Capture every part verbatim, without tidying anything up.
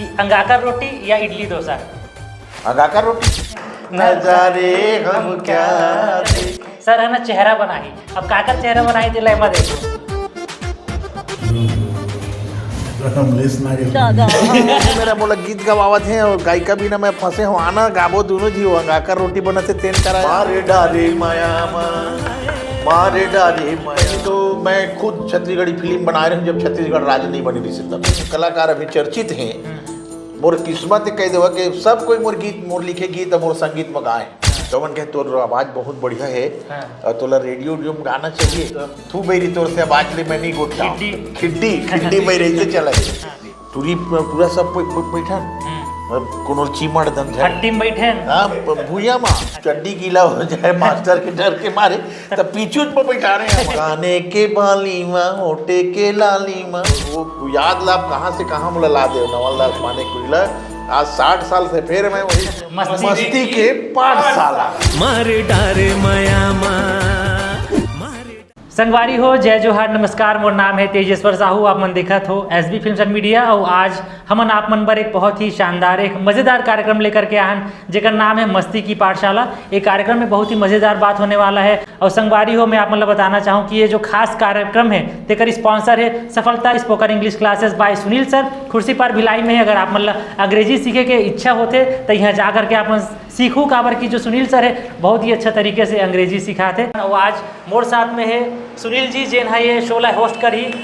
अंगाकर रोटी या इडली डोसा? अंगाकर रोटी। ना। नजारे हम क्या देख। सर है ना, चेहरा बनाही। अब काकर चेहरा बनाही, तेला एमा देखो। हम लिस्ट ना के दादा। मेरा बोला गीत गवावत हे और गायिका बिना मैं फंसे हूँ। आना गाबो दोनों जी, वो अंगाकर रोटी बनत हे तेन करा। मारे डारे माया मा, मारे डारे माया। तो मैं खुद छत्तीसगढ़ी फिल्म बना रहे हूँ, जब छत्तीसगढ़ राज्य नहीं बनी रही तब। कलाकार अभी चर्चित हैं। मोर किस्मत कह देवा कि सब कोई मोर गीत, मोर लिखे गीत, मोर संगीत में गाए। तो मन कहे तोर आवाज बहुत बढ़िया है हाँ। और तोला रेडियो उडियो में गाना चाहिए। तो थू बैरी तोर से आवाज ले मैं नहीं गोठियाऊँ। खिड्डी। खिड्डी, खिड्डी बैरी से चला। टूरी पूरा सब कोई कोई बैठन। हम्म। अब कोनो चीमड़ दन झड़। हट्टी में बैठे हैं। हाँ, ब- भुइया मा चड्डी गीला हो जाए मास्टर के डर के मारे, तब पीछू में बैठा रहे हैं। काने के बाली मा, होटे के लाली मा, वो याद ला आप कहाँ से कहाँ मोला ला दे नवल दास मानिकपुरी ला। आज साठ साल से फिर मैं वही मस्ती। मस्ती के पाठशाला। मारे डारे माया मा मारे संगवारी हो, जय जोहार, नमस्कार। मोर नाम है तेजेश्वर साहू। आप मन देखत हो S B film and media. और आज हमन आप मन बर एक बहुत ही शानदार, एक मजेदार कार्यक्रम लेकर के आए हन, जेकर नाम है मस्ती की पाठशाला। ये कार्यक्रम में बहुत ही मजेदार बात होने वाला है। और संगवारी हो, मैं आप मन ला बताना चाहूँ कि ये जो खास कार्यक्रम है, तेकर स्पॉन्सर है सफलता स्पोकन इंग्लिश क्लासेस बाय सुनील सर, खुर्सीपार भिलाई में है। अगर आप मन ला अंग्रेजी सीखे के इच्छा होथे, तो यहाँ जा करके आप मन सीखू, काबर कि जो सुनील सर है, बहुत ही अच्छा तरीके से अंग्रेजी सिखाथे। और आज मोर साथ में है सुनील जी, जेन हा ये शो ला होस्ट करही।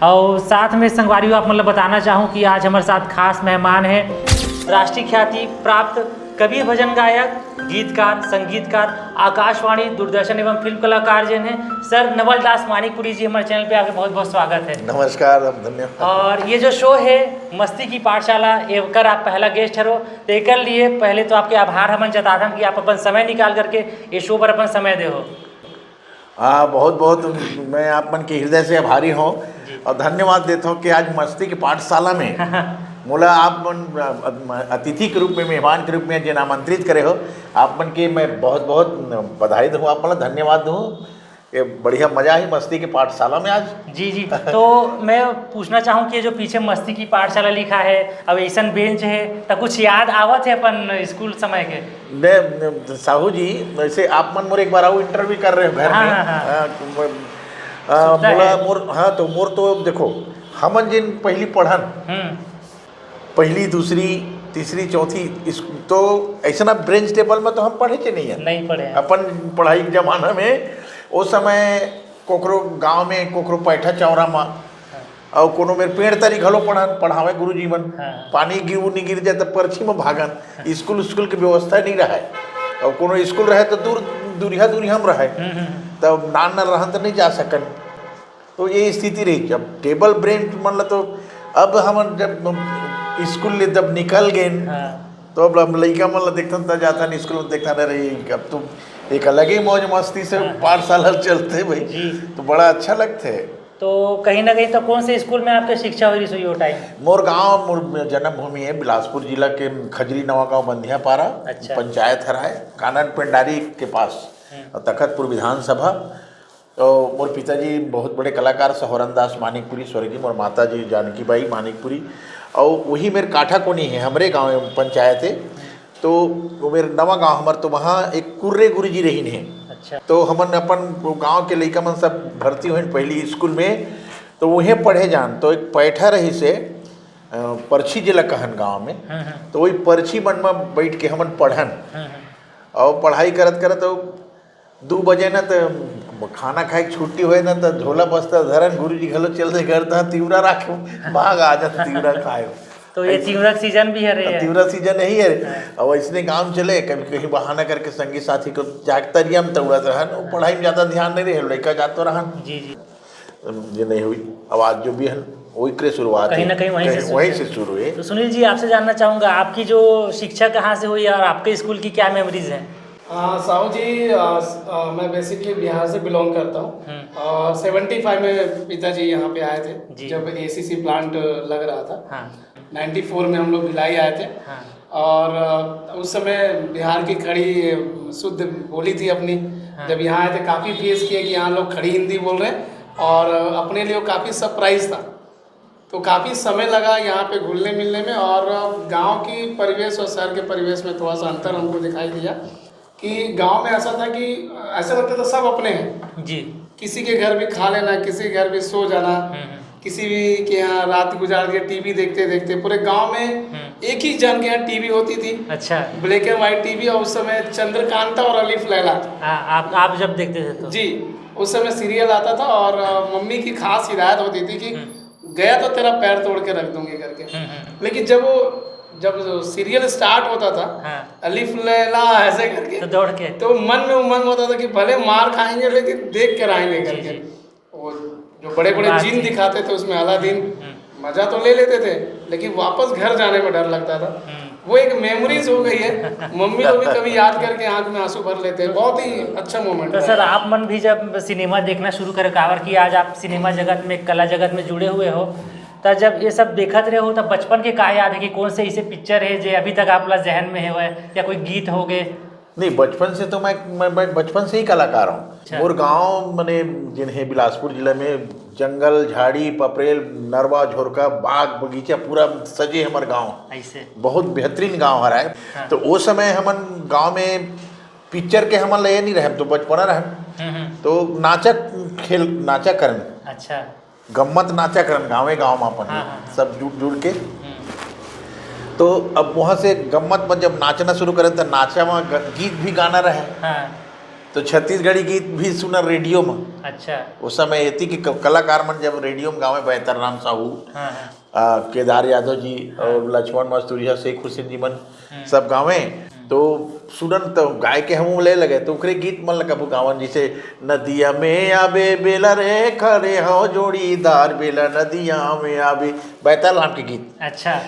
और साथ में संगवारी हो, आप मन ला बताना चाहूँ कि आज हमारे साथ खास मेहमान है राष्ट्रीय ख्याति प्राप्त कबीर भजन गायक, गीतकार, संगीतकार, आकाशवाणी, दूरदर्शन एवं फिल्म कलाकार जेन है सर नवल दास मानिकपुरी जी। हमारे चैनल पे आपके बहुत बहुत स्वागत है। नमस्कार, धन्यवाद। और ये जो शो है मस्ती की पाठशाला, एकर आप पहला गेस्ट हरो, तो एकर लिए पहले तो आपके आभार हमन जताथन कि आप अपन समय निकाल करके ये शो पर अपन समय दे हो। हाँ, बहुत बहुत मैं आप मन के हृदय से आभारी हूँ और धन्यवाद देता हूँ कि आज मस्ती की पाठशाला में मोला आप मन अतिथि के रूप में, मेहमान के रूप में जेन आमंत्रित करे हो, आप मन के मैं बहुत बहुत बधाई दूँ, आप मन ला धन्यवाद दूँ। ये बढ़िया मजा है मस्ती के पाठशाला में आज। जी जी। तो मैं पूछना चाहूँ कि ये जो पीछे मस्ती की पाठशाला लिखा है, अब ऐसन बेंच है, तो कुछ याद आवत है अपन स्कूल समय के? ने साहू जी, वैसे आप मन मोर एक बार आओ इंटरव्यू कर रहे हो घर हाँ, में। हाँ, हाँ। हाँ, तो मैं- आ, सुविधा मोला है। मोर हाँ, तो मोर तो देखो, हमन जिन पहली पढ़न, हम्म। पहली, दूसरी, तीसरी, चौथी, इस तो ऐसा ना बेंच टेबल में तो हम पढ़े के नहीं है। नहीं पढ़े हैं। अपन पढ़ाई के जमाना में, ओ समय कोकरो गांव में कोकरो पैठा चौरा मा, और कोनो मेर पेड़ तरी घलो पढ़न पढ़ावे गुरुजी मन। हाँ। पानी गिर उनी गिर जाए तो परछी में भागन। स्कूल स्कूल के व्यवस्था नहीं रहे, और कोनो स्कूल रहे तो दूर दूरिहा दूरिहा में रहे, हम्म, हम्म। तब नान नान रहन तो नहीं जा सकन। तो ये स्थिति रही। जब टेबल बेंच मन ला तो अब हमन जब स्कूल ले जब निकल गए, हाँ। तो अब हम लइका मन ला देखथन त जाथन स्कूल में, देखथन, अरे अब तो एक अलग ही मौज मस्ती से हाँ। पाठशाला चलते भाई। जी। तो बड़ा अच्छा लगते है। तो कहीं ना कहीं तो कौन से स्कूल में आपके शिक्षा हुई रही वो टाइम? मोर गांव, मोर जन्मभूमि है बिलासपुर जिला के खजरी नवा गांव बंधियापारा, अच्छा। पंचायत हराय, कानन पेंडारी के पास, हम्म। और तखतपुर विधानसभा। तो मोर पिताजी बहुत बड़े कलाकार सहोरन दास मानिकपुरी स्वर्गीय, मोर माता जी जानकी बाई मानिकपुरी, और वही मेर काठा कोनी है, हमरे गांव में पंचायत है। तो वो मेर नवा गांव हमर, तो वहाँ एक कुर्रे गुरुजी रहीन है। अच्छा। तो हमन अपन वो गांव के लइका मन सब भर्ती होइन पहली स्कूल में, तो वहीं पढ़े जान। तो एक पैठा रही से, अ, परछी जेला कहन गांव में, हम्म, हम्म। तो वही परछी मन में बैठ के हमन पढ़न। हम्म, हम्म। और पढ़ाई करत करत वो दू बजे ना, तो खाना खाए के छुट्टी होए ना, तो झोला बस्ता धरन, गुरुजी घलो चलते घर, तहाँ तिवरा राखे, भाग आ जात तिवरा खाए। तो ये तिवरा सीजन भी है रे। तिवरा सीजन यही है। और इसने काम चले, कभी कहीं बहाना करके संगी साथी को जाग तरिया में तौड़त रहन, वो पढ़ाई में ज्यादा ध्यान नहीं रहे, लड़का जातो रहन। जी जी। ये नहीं हुई। अब आज जो भी है, वही के शुरुआत कहीं है। ना कहीं वहीं से कहीं शुरू वहीं है। से शुरू है। तो सुनील जी, आपसे जानना चाहूँगा, आपकी जो शिक्षा कहाँ से हुई और आपके स्कूल की क्या मेमोरीज हैं? हाँ, साहू जी, आ, स- आ, मैं बेसिकली बिहार से बिलोंग करता हूँ। हम्म। और सेवेंटी फाइव में पिताजी यहाँ पे आए थे, जी। जब एसीसी प्लांट लग रहा था। हाँ। नाइन्टी फ़ोर में हम लोग भिलाई आए थे। हाँ। और आ, उस समय बिहार की खड़ी शुद्ध बोली थी अपनी। हाँ। जब यहाँ आए थे, काफ़ी फेस किए कि यहाँ लोग खड़ी हिंदी बोल रहे हैं, और आ, अपने लिए काफ़ी सरप्राइज था। तो काफ़ी समय लगा यहाँ पे घुलने मिलने में, और गांव की परिवेश और शहर के परिवेश में थोड़ा सा अंतर हमको दिखाई दिया कि गांव में ऐसा था कि ऐसा लगता था सब अपने हैं। जी। किसी के घर भी खा लेना, किसी के घर भी सो जाना, हम्म, हम्म। किसी भी के यहाँ रात गुजार दिया टीवी देखते देखते। पूरे गांव में हम्म। एक ही जन के यहाँ टीवी होती थी, अच्छा। ब्लैक एंड व्हाइट टीवी, और उस समय चंद्रकांता और अलिफ लैला। हाँ, आप आप जब देखते थे तो? जी, उस समय सीरियल आता था और अ, मम्मी की खास हिदायत होती थी कि हम्म। गया तो तेरा पैर तोड़ के रख दूंगी करके। हम्म, हम्म। लेकिन जब वो जब सीरियल स्टार्ट होता था, हाँ। अलिफ लैला ऐसे करके, तो दौड़ के? तो मन में उमंग होता था कि भले मार खाएंगे लेकिन देख कर आएंगे जी, करके। जी। वो जो बड़े बड़े बात जिन थी। दिखाते थे उसमें, अलादीन, हम्म। मजा तो ले लेते थे लेकिन वापस घर जाने में डर लगता था। हम्म। वो एक मेमोरीज हो गई है। मम्मी को भी कभी याद करके आंख में आंसू भर लेते हैं। बहुत ही अच्छा मोमेंट तो सर, आप मन भी जब सिनेमा देखना शुरू करे, काबर कि आज आप सिनेमा जगत में, कला जगत में जुड़े हुए हो, तो जब ये सब देखत रहे हो, तो बचपन के का याद है कि कौन से ऐसे पिक्चर है जो अभी तक आप ला जहन में है, या कोई गीत हो गए? नहीं, बचपन से तो मैं मैं, मैं बचपन से ही कलाकार हूँ। अच्छा। मोर गांव मने जिन्हें बिलासपुर जिला में जंगल, झाड़ी, पपरेल, नरवा, झोरका, बाग, बगीचा, पूरा सजे हमर गांव। ऐसे? बहुत बेहतरीन गांव हरा है। हाँ। तो वो समय हमन गांव में पिक्चर के हमन ले नहीं रहे, तो बचपना रहे। हम्म, हम्म। तो नाचा खेल, नाचा करन, अच्छा। गम्मत नाचा करन गाँवे गाँव में अपन हाँ, हाँ, हाँ। सब जुड़ जुड़ के। हम्म। तो अब वहाँ से गम्मत में जब नाचना शुरू करें तो नाचा में ग- गीत भी गाना रहे। हाँ। तो छत्तीसगढ़ी गीत भी सुना रेडियो में। अच्छा। उस समय ये थी कि क- कलाकार मन जब रेडियो में गावे, बैतरराम साहू, हाँ, हाँ। आ, केदार यादव जी और लक्ष्मण मस्तुरिया, शेख हुसैन जी मन हम्म। सब गावे। तो सुनन तो गाय के हम ले लगे, तो ओकरे गीत मन लगा गावन, जैसे नदिया में आबे बेला रे, खड़े हो जोड़ीदार बेला, नदिया में आबे, बैतरराम के गीत। अच्छा।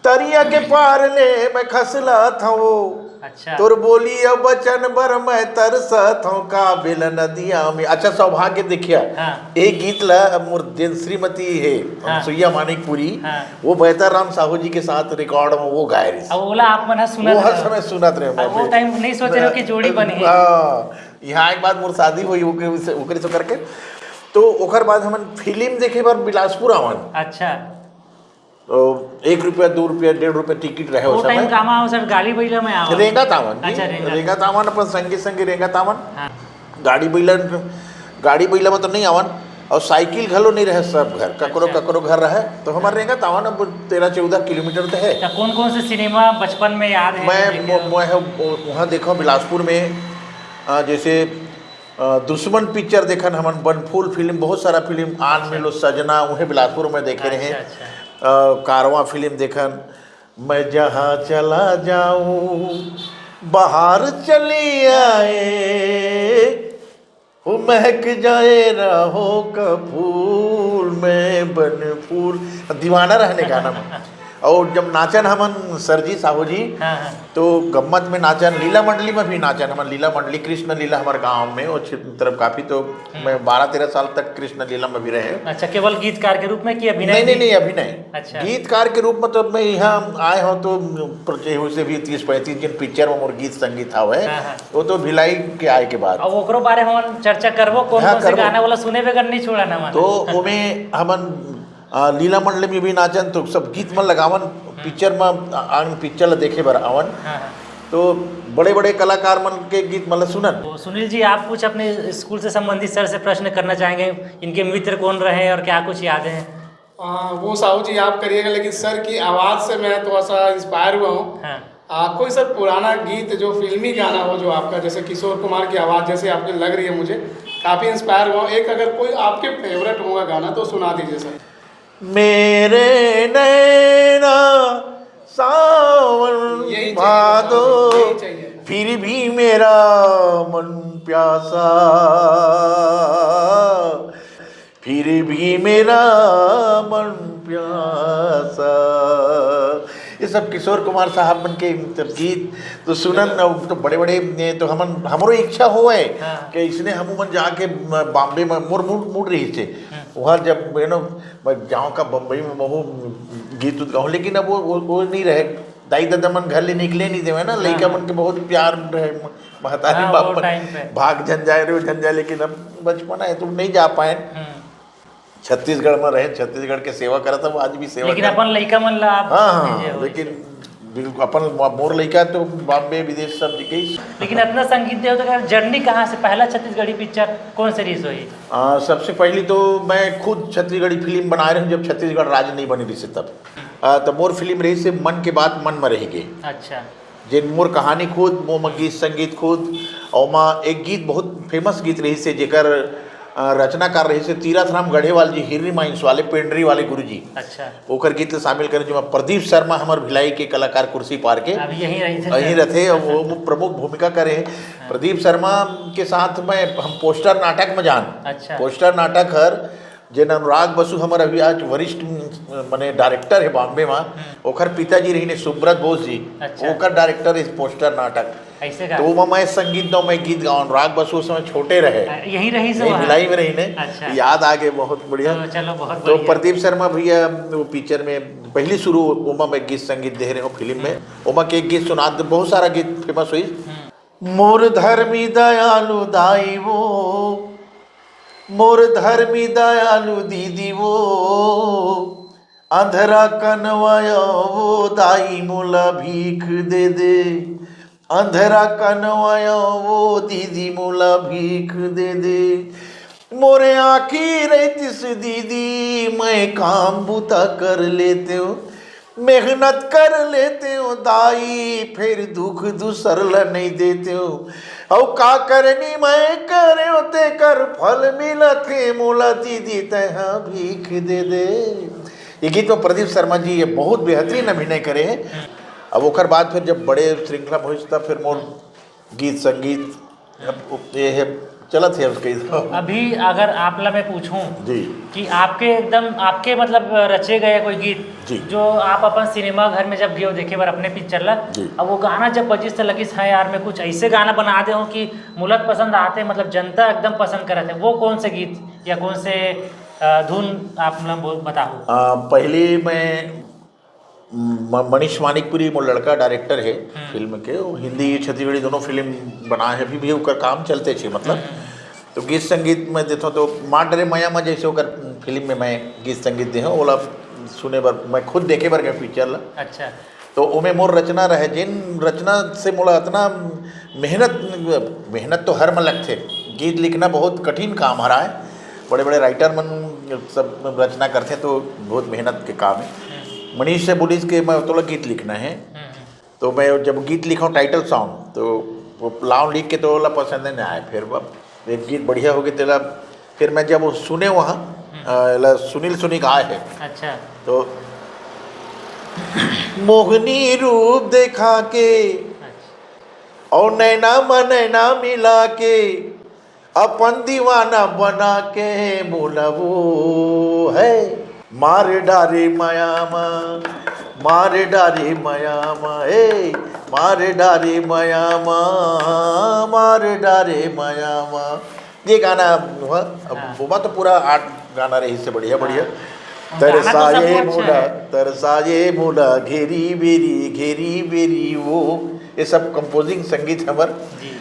तरिया के पार ले मैं खसला था वो, अच्छा। तोर बोली अब बचन बर मैं तरसत हूँ का बेला नदिया में। अच्छा, सौभाग्य देखिया, हाँ। एक गीत ला अब मोर दिन श्रीमती है, हाँ। सुइया मानिकपुरी, हाँ। वो बैतरराम साहू जी के साथ रिकॉर्ड में वो गाए रही। अब ओला आप मन ह सुनत वो हर रहो। समय सुनत रहे अब वो मैं। टाइम नहीं सोचे रहो कि जोड़ी बनी है। हाँ, यहाँ एक बार मोर शादी हुई ओकरे से, ओकरे से करके, तो ओकर बाद हमन फिल्म देखे बर बिलासपुर आवन। अच्छा। तो एक रुपया, दो रुपया, डेढ़ रुपया टिकट रहे वो उस टाइम समय। कामा हो सर, गाड़ी बैला में आवा? रेंगत आवन जी। अच्छा, रेंगत। रेंगत आवन, अपन संगे संगे रेंगत आवन। हाँ। गाड़ी बैलन, गाड़ी बैला में तो नहीं आवन, और साइकिल घलो नहीं रहे सब घर, ककरो अच्छा। ककरो घर रहे, तो हमारे रेंगत आवन अब तेरह चौदह किलोमीटर तो है। तो कौन कौन से सिनेमा बचपन में याद है मैं देखे मो- हो? मैं ह- वहाँ देखो बिलासपुर में, अ, जैसे अ, दुश्मन पिक्चर देखन हमन, बनफूल फिल्म, बहुत सारा फिल्म, आन मिलो सजना, उहे बिलासपुर में देखे रहे। अच्छा, अच्छा। अ, कारवां फिल्म देखन, मैं जहाँ चला जाऊँ बाहर चली आए, वो महक जाए राहों का फूल, मैं बनफूल, दीवाना रहने गाना में। और जब नाचन हमन सरजी साहू जी, हाँ, हाँ। तो गम्मत में नाचन, लीला मंडली में भी नाचन हमन। लीला मंडली, कृष्ण लीला हमारे गांव में, वो क्षेत्र तरफ काफी, तो मैं बारह तेरह साल तक कृष्ण लीला में भी रहे। अच्छा, केवल गीतकार के रूप में कि अभिनय नहीं, नहीं, भी? नहीं, अभिनय। अच्छा। गीतकार के रूप में तो मैं यहाँ आए हूँ तो प्रत्येक से भी तीस पैंतीस जिन पिक्चर में मोर गीत संगीत हावे, हाँ, हाँ। वो तो भिलाई के आए के बाद। अब ओकरो बारे में हम चर्चा करबो, कौन हाँ, कौन से करबो। गाना वाला सुने बगैर नहीं छोड़ा ना मन। तो ओमे हमन, आ, लीला मंडली में भी नाचन, तो सब गीत मन लगावन, पिक्चर में, आ, आन पिक्चर ला देखे बर आवन। हाँ, हाँ। तो बड़े बड़े कलाकार मन के गीत मन ला सुनन। तो सुनील जी, आप कुछ अपने स्कूल से संबंधित सर से प्रश्न करना चाहेंगे, इनके मित्र कौन रहे और क्या कुछ यादें हैं? आ, वो साहू जी आप करिएगा, लेकिन सर की आवाज़ से मैं थोड़ा सा इंस्पायर हुआ हूँ। हाँ। आ, कोई सर पुराना गीत जो फिल्मी गाना हो जो आपका, जैसे किशोर कुमार की आवाज़ जैसे आपकी लग रही है, मुझे काफ़ी इंस्पायर हुआ हूँ। एक अगर कोई आपके फेवरेट होगा गाना तो सुना दीजिए सर। मेरे नैना सावन यही चाहिए, भादो, यही चाहिए। फिर भी मेरा मन प्यासा, फिर भी मेरा मन प्यासा। ये सब किशोर कुमार साहब मन के सब गीत तो सुनन, अब तो बड़े बड़े, ये तो हमन, हमरो इच्छा होए हाँ। कि इसने हम मन जाके बॉम्बे में मोर मूड, मूड रही से वहाँ जब यू नो मैं जाऊँ का बम्बई में महू गीत उत गाऊँ, लेकिन अब वो, वो, वो नहीं रहे। दाई ददा मन घर ले निकले नहीं देवे ना, लइका हाँ। मन के बहुत प्यार रहे, महतारी हाँ, बाप वो मन, टाइम पे। भाग झन जाए रे झन जाए, लेकिन अब बचपना है तो नहीं जा पाए। हम्म। छत्तीसगढ़ में रहे, छत्तीसगढ़ के सेवा करत हूँ, आज भी सेवा लेकिन करत अपन लइका मन ला आप हाँ भेजे हाँ हो। लेकिन बिल्कुल अपन मोर लइका तो बॉम्बे विदेश सब गई। लेकिन इतना संगीत देव तो जर्नी कहाँ से, पहला छत्तीसगढ़ी पिक्चर कौन से रिलीज हुई? आ, सबसे पहली तो मैं खुद छत्तीसगढ़ी फिल्म बनाए रहे हूँ जब छत्तीसगढ़ राज्य नहीं बनी रही से तब। आ, तो मोर फिल्म रही से मन के बात मन में रह गए। अच्छा। जेन मोर कहानी खुद, मोमा गीत संगीत खुद, और ओमा एक गीत बहुत फेमस गीत रही से जेकर आ, रचनाकार रही से तीरथ राम गढ़ेवाल जी, हिरनी माइंस वाले, पेंडरी वाले गुरु जी। अच्छा। ओकर गीत ला शामिल करे, जेमा प्रदीप शर्मा हमर भिलाई के कलाकार कुर्सी पार के अभी यहीं रही थे। यहीं रथे, अब वो प्रमुख भूमिका करे हैं। प्रदीप शर्मा के साथ में हम पोस्टर नाटक में जान। अच्छा। पोस्टर नाटक हर जेन अनुराग बसु हमर अभी आज वरिष्ठ मने डायरेक्टर है बॉम्बे में, ओकर पिताजी रही ने सुब्रत बोस जी, अच्छा। ओकर डायरेक्टर इस पोस्टर नाटक। ऐसे का? तो वो मैं संगीत दो मैं गीत गाऊं, अनुराग बसु उस समय छोटे रहे। यहीं रही से यही वहाँ? भिलाई में रही ने। अच्छा। याद आ गए, बहुत बढ़िया। तो चलो, बहुत तो बढ़िया। प्रदीप शर्मा भैया वो पिक्चर में पहली शुरू ओमा में गीत संगीत दे रहे हो फिल्म में, ओमा के एक गीत सुना दे, बहुत सारा गीत फेमस हुई। हम्म। मोर धर्मी दयालु दाई वो, मोर धर्मी दयालु दीदी वो, अंधरा कनवाया वो दाई मोला भीख दे दे, अंधरा कनवाया वो दीदी मोला भीख दे दे। मोरे आँखी रहतिस दीदी, मैं काम बुता कर लेते हो, मेहनत कर लेते हो दाई, फिर दुख दूसर ला नहीं देते हो। और का करनी मैं करे हो, तेकर फल मिलत हे मोला दीदी, तैहा भीख दे दे। ये गीत में प्रदीप शर्मा जी ये बहुत बेहतरीन अभिनय करे हैं। अब ओकर बाद फिर जब बड़े श्रृंखला में होइस, तब फिर मोर गीत संगीत अब ये है, चलत है उसके। अभी अगर आप ला मैं पूछूं जी। कि आपके एकदम, आपके मतलब रचे गए कोई गीत जी। जो आप अपन सिनेमा घर में जब गए हो देखे बर अपने पिक्चर ला, जी। अब वो गाना जब बजिस तो लगिस, हाँ यार, मैं कुछ ऐसे गाना बना दे हूँ कि मुलत पसंद आते, मतलब जनता एकदम पसंद करत है, वो कौन से गीत या कौन से अ, धुन आप मतलब बताओ? आ, पहले मैं म- मनीष मानिकपुरी मोर लड़का डायरेक्टर है फिल्म के, वो हिंदी छत्तीसगढ़ी दोनों फिल्म बनाए हैं, अभी भी ओकर काम चलते छे मतलब। तो गीत संगीत में देखो तो मार डरे मया में जैसे ओकर फिल्म में मैं गीत संगीत दे हूँ, ओला सुने बर मैं खुद देखे बर गए पिक्चर ला। अच्छा। तो ओमे मोर रचना रहे, जिन रचना से मोला इतना मेहनत, मेहनत तो हर में लगथे, गीत लिखना बहुत कठिन काम हराए, बड़े बड़े राइटर मन सब रचना करथे तो बहुत मेहनत के काम है। मनीष से बोलिस के मैं तोला गीत लिखना है, तो मैं जब गीत लिखा टाइटल सॉन्ग तो वो लाउन लिख के तो ओला पसंद नहीं आए, फिर अब एक गीत बढ़िया हो गया तेला, फिर मैं जब वो सुने वहाँ अ, ला सुनील सोनी गाए है अच्छा। तो मोहनी रूप देखा के अच्छा। और नैना म नैना मिला के अपन दीवाना बना के बोला वो है मार डारे मया मा, मार डारे मया मा, ए मार डारे मया मा, मार डारे मया मा। ये गाना हुआ। अब हाँ। वो तो पूरा आठ गाना रही से बढ़िया बढ़िया। हाँ। गाना तो तरसा सबको ये अच्छा मोला, है। तरसा ये मोला घेरी बेरी, घेरी बेरी वो, ये सब कंपोजिंग संगीत हमर। जी।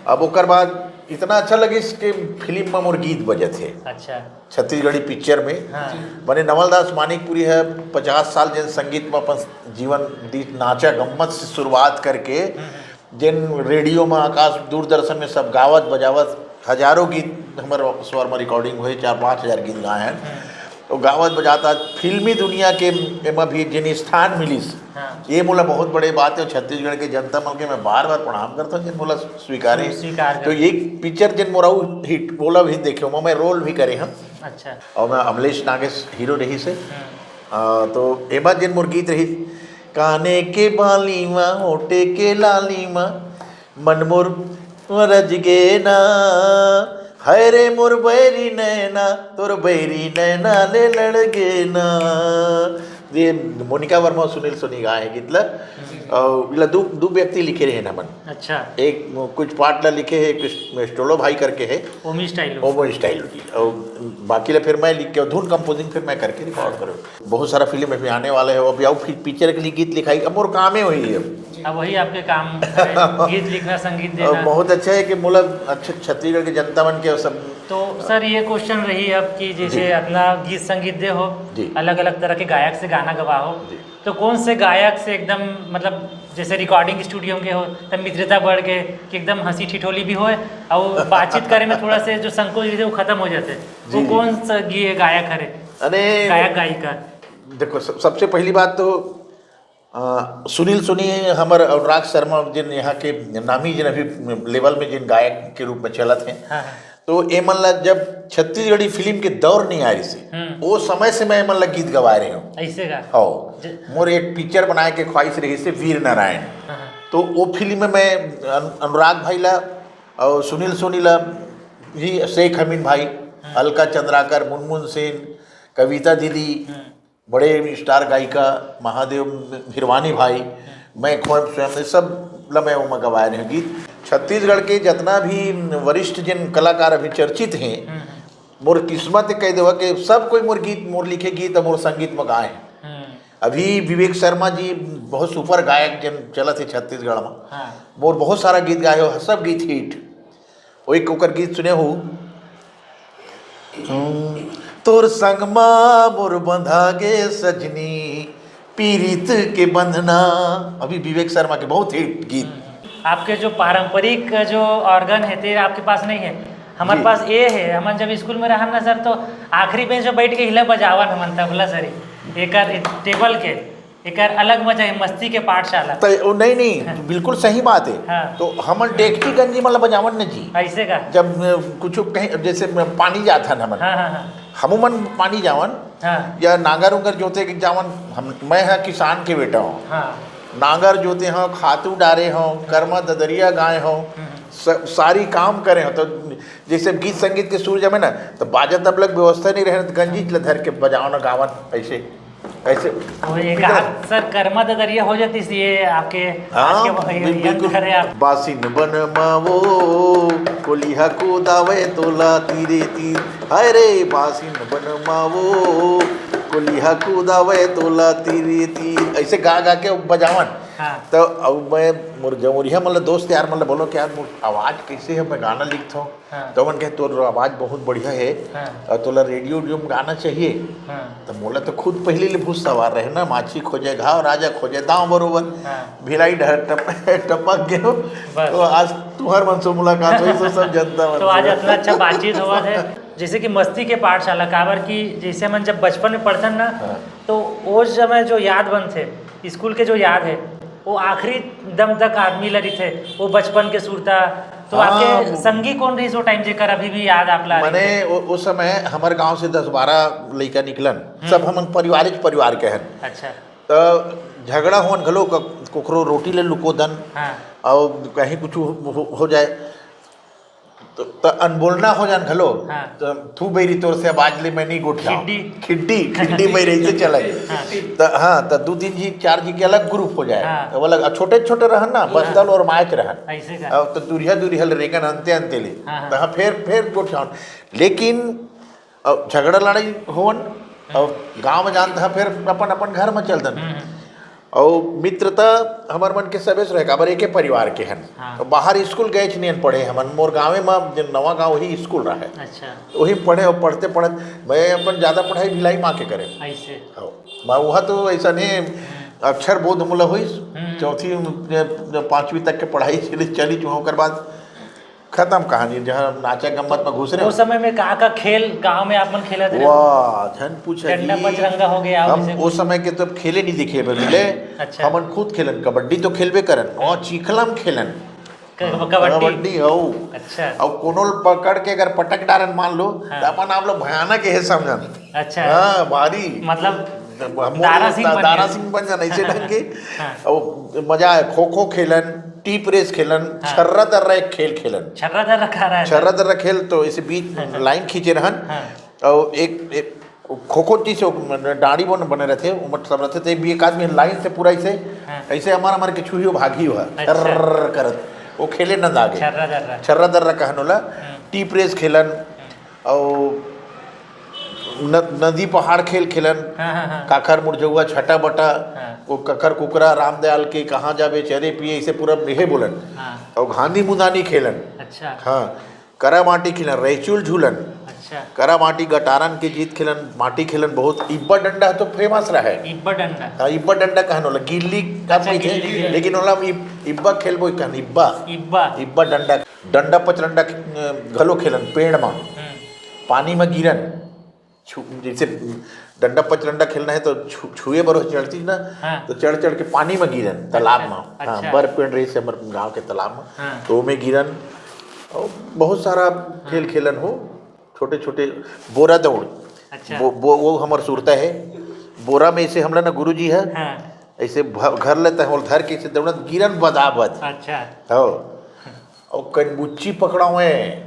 अब ओकर बाद इतना अच्छा लगिस कि फिल्म में मोर गीत बजत है अच्छा। छत्तीसगढ़ी पिक्चर में। हाँ। माने नवलदास मानिकपुरी है, पचास साल जिन संगीत में अपन जीवन दीत नाचा गम्मत से शुरुआत करके जिन रेडियो में, आकाश, दूरदर्शन में सब गावत बजावत हजारों गीत हमर स्वर में रिकॉर्डिंग हुए, चार पाँच हजार गीत गाए हैं। तो गावत बजाता फिल्मी दुनिया के एमा भी जिन स्थान मिलिस, हाँ। ये मोला बहुत बड़े बात है। छत्तीसगढ़ के जनता मन के मैं बार बार प्रणाम करता हूँ जिन मोला स्वीकारे। स्वीकार तो कर। ये पिक्चर जिन मोरा हिट, ओला भी देखे हूँ, मैं रोल भी करे हूँ। अच्छा। और मैं अमलेश नागेश हीरो रही से। हम्म। आ, तो एमा जिन मोर गीत रही, काने के बाली मा, होटे के लाली मा, मन मोर रज गे ना, हाय रे मोर बैरी नैना, तोर बैरी नैना ले लड़ गे ना। ये मोनिका वर्मा और सुनील सोनी गाए हैं गीत ला। और इला दो, दो व्यक्ति लिखे रहे ना मन। अच्छा। एक कुछ पार्ट ला लिखे है, कुछ स्टोलो भाई करके है, ओमी स्टाइल। ओमो स्टाइल की। और बाकी ला फिर मैं लिख के, धुन कंपोजिंग फिर मैं करके रिकॉर्ड करूँ। बहुत सारा फिल्म अभी आने वाला है, अभी आओ फिर पिक्चर के लिए गीत लिखाई, अब मोर कामे हुई है। अब वही आपके काम हरे, गीत लिखना, संगीत देना। बहुत अच्छा है कि मोला अच्छा छत्तीसगढ़ के जनता मन के सब। तो सर, ये क्वेश्चन रही अब कि जैसे जी। अपना गीत संगीत दे हो, जी। अलग अलग तरह के गायक से गाना गवा हो, जी। तो कौन से गायक से एकदम, मतलब, जैसे रिकॉर्डिंग स्टूडियो के हो, तब मित्रता बढ़ के कि एकदम हंसी ठिठोली भी होए और बातचीत करे में थोड़ा से जो संकोच रहते वो खत्म हो जाते, वो जी, जी। कौन सा ये गायक हरे, अरे गायक गायिका? देखो, सब, सबसे पहली बात तो अ, सुनील सोनी हमर अनुराग शर्मा जिन यहाँ के नामी जिन अभी लेवल में जिन गायक के रूप में चलत हैं, हाँ, हाँ। तो ए मन ला जब छत्तीसगढ़ी फिल्म के दौर नहीं आ रही से, हम्म। वो समय से मैं ए मन ला गीत गवाए रहे हूँ। ऐसे का? हो, ज- मोर एक पिक्चर बनाए के ख्वाहिश रही से वीर नारायण। हाँ, हाँ। तो वो फिल्म में मैं अन-, अनुराग भाई ला और सुनील सोनी ला, भी शेख अमीन भाई, अलका चंद्राकर, मुनमुन सेन, कविता दीदी, हम्म। बड़े स्टार गायिका महादेव हिरवानी भाई, मैं खुद स्वयं, ये सब ला मैं ओमा गवाए रहे गीत। छत्तीसगढ़ के जितना भी वरिष्ठ जिन कलाकार अभी चर्चित हैं, हम्म। मोर किस्मत कह देवा कि सब कोई मोर गीत, मोर लिखे गीत, मोर संगीत में गाए हैं। हम्म। अभी विवेक शर्मा जी बहुत सुपर गायक जिन चलत है छत्तीसगढ़ में, हाँ। मोर बहुत सारा गीत गाए हो, सब गीत हिट। वो एक ओकर गीत सुने हो, हम्म, तोर संग मा मोर बंधा गे सजनी, पीरित के बंधना, अभी विवेक शर्मा के बहुत हिट गीत। आपके जो पारंपरिक जो ऑर्गन है, ते आपके पास नहीं है। हमारे जी। पास ये है, हम जब स्कूल में रहन ना सर, तो आखिरी बेंच में बैठ के हिला बजावन हमन तबला सरी, एकर टेबल के, एकर अलग मजा है, मस्ती के पाठशाला। तो ओ, नहीं नहीं, बिल्कुल सही बात है। हाँ। तो हमन डेकची गंजी मतलब बजावन न जी, ऐसे का? जब अ, कुछ कहीं जैसे पानी जात है हमन, हाँ, हाँ, हाँ। हमू मन पानी जावन हाँ। या नांगर उंगर जोते के जावन, हम, मैं है किसान के बेटा हूँ, हाँ। नांगर जोते हो, खातू डारे हो, करमा ददरिया गाए हो, हम्म। स-, सारी काम करे हो। तो जैसे गीत संगीत के सुर जमे ना, तो बाजा तबला के व्यवस्था नहीं रहे, तो गंजी ला धर के बजाओ ना, गावन ऐसे, ऐसे। वो एक आध सर करमा ददरिया हो जाती सी ये आपके, हाँ, आपके वही बिल-, यंग बिल्कुल। करे आप। बासिन बन मावो, कोलिहा कूदावे तोला तीरे तीर, हाय रे बासिन बन मावो, कोलिहा कूदावे तोला तीरे तीर, ऐसे गा गा के बजावन। हाँ। तो अब मैं मोर जमुरिया मतलब दोस्त यार मतलब बोलो कि यार मोर आवाज कैसे है, मैं गाना लिखता हूँ। हाँ। तो मन कहे तोर आवाज बहुत बढ़िया है हाँ। और तोला रेडियो उडियो में गाना चाहिए। हाँ। तो मोला तो खुद पहले ले भूत सवार रहे ना, माछी खोजे घाव, राजा खोजे दाव बरोबर। हाँ। भिलाई डहर टप, टपक गए हो। बस। तो आज तुम्हार मन से मुलाकात हुई, तो सब जनता मन तो आज से। इतना अच्छा बातचीत हुआ है, जैसे कि मस्ती के पाठशाला, काबर कि जैसे मन जब बचपन में पढ़थन ना, हाँ। तो वो समय जो याद बनथे, स्कूल के जो याद है, वो आखिरी दम तक आदमी ला रहिथे, वो बचपन के सुरता। तो हाँ, आपके वो संगी कौन रहिस वो टाइम, जेकर अभी भी याद आप ला मने रहिथे? वो, वो समय हमारे गांव से दस बारह लड़का निकलन, सब हमन पारिवारिक परिवार के हन। अच्छा। तो झगड़ा होन घलो, क-, कोखरो रोटी ले लुको दन, हाँ। और कहीं कुछ हो, हो जाए तो, तो अनबोलना हो जान घलो। हाँ। तो थू बैरी तोर से आवाज ले मैं नहीं गोठिया। खिड्डी। खिड्डी, खिड्डी बैरी से चले। हाँ। तो हाँ, तो दो तीन जी, चार जी के अलग ग्रुप हो जाए। हाँ। तो वो अलग, अब छोटे छोटे रहन ना, बस्ता ल ओरमाए के रहन। ऐसे का? अब तो दूरिया दूरिया ले रेंगन अंते अंते ले। हाँ, हाँ। तो हाँ, फिर, फिर गोठियावन। लेकिन अब झगड़ा लड़ाई होवन, अब गांव में जानत ह, फिर अपन अपन घर में चल दन। हम्म। और मित्रता हमर मन के सबे से रहे, काबर एके परिवार के हन। हाँ। तो बाहर स्कूल गए नहीं पढ़े हमन, मोर गाँवे में जो नवा गाँव वही स्कूल रहा है, अच्छा। वही पढ़े और पढ़ते पढ़त मैं अपन ज़्यादा पढ़ाई भिलाई माँ के करे। ऐसे। हाँ, मैं वहाँ तो ऐसा नहीं, अक्षर बोध मुला हुई, हम्म। चौथी, पाँचवीं तक के पढ़ाई चली, चली जो ओकर बाद खत्म कहानी, जहाँ नाचा गम्मत में घुस रहे वो हो। समय में का का खेल गांव में आप मन खेलत रहे? वाह, झन पूछा डंडा जी। पचरंगा हो गया, हम वैसे वो समय के तो खेले नहीं देखे बे मिले। अच्छा। हमन खुद खेलन, कबड्डी तो खेलबे करन, वहाँ चीखला में खेलन। क-, कबड्डी। कबड्डी हो। अच्छा। अब कोनो ल पकड़ के अगर पटक डारन मान लो, हाँ। तो अपन आप लोग भयानक है समझन। अच्छा। हाँ, भारी। मतलब हम दारा सिंह बन दारा गए। सिंह बन जाना ऐसे ढंग के। हाँ। अब मजा आए, खो खो खेलन, टीप रेस खेलन, हाँ। छर्रा दर्रा एक खेल खेलन। छर्रा दर्रा का रहा है? छर्रा दर्रा खेल तो इसे बीच लाइन खींचे रहन। हाँ। और एक, एक खो खो चीज से डांडी बन बने रहते, उमट सब रहते थे, भी एक आदमी लाइन से पूरा ऐसे, हाँ। ऐसे हमार हमार के छुहियो भागी हुआ, अच्छा। छर्र करत, वो खेले नंद आगे। छर्रा दर्रा। छर्रा दर्रा कहन होला, टीप रेस खेलन, और न-, नदी पहाड़ खेल खेलन। हाँ, हाँ, हाँ। काखर मुरझौआ, छटा बटा, हाँ। वो ककर कुकरा, रामदयाल के कहाँ जाबे चरे पिए, इसे पूरा इहे बोलन। हाँ। और घानी मुदानी खेलन। अच्छा। हाँ। करा माटी खेलन, रेचुल झूलन। अच्छा। करा माटी, गटारन के जीत खेलन, माटी खेलन बहुत। इब्बा डंडा तो फेमस रहे। इब्बा डंडा। हाँ, इब्बा डंडा कहन होला, गिल्ली का अच्छा, कहिथे, गिल्ली, गिल्ली। लेकिन ओला हम इब-, इब्बा खेलबो कहन, इब्बा। इब्बा। इब्बा डंडा, डंडा पचरंडा, अ, घलो खेलन, पेड़ मा। हम्म। पानी मा गिरन, छू-, जैसे डंडा पचरंडा खेलना है तो छू-, छुए बर चढ़ती ना, हाँ। तो चढ़ चढ़ के पानी मा गिरन, तालाब अच्छा, मा। हाँ, अच्छा। बर पेड़ रहिसे हमर गांव के तालाब मा। हाँ। तो ओमे गिरन, और बहुत सारा खेल हाँ। खेलन हो, छोटे छोटे। बोरा दौड़। अच्छा। बो-, बो-, वो हमर सुरता है। बोरा में ऐसे हमला ना गुरुजी है, हाँ। ऐसे भ-, घर लेता है, वो धर के ऐसे दौड़त गिरन बदाबद। अच्छा। हो। और कनबुच्ची पकड़ावे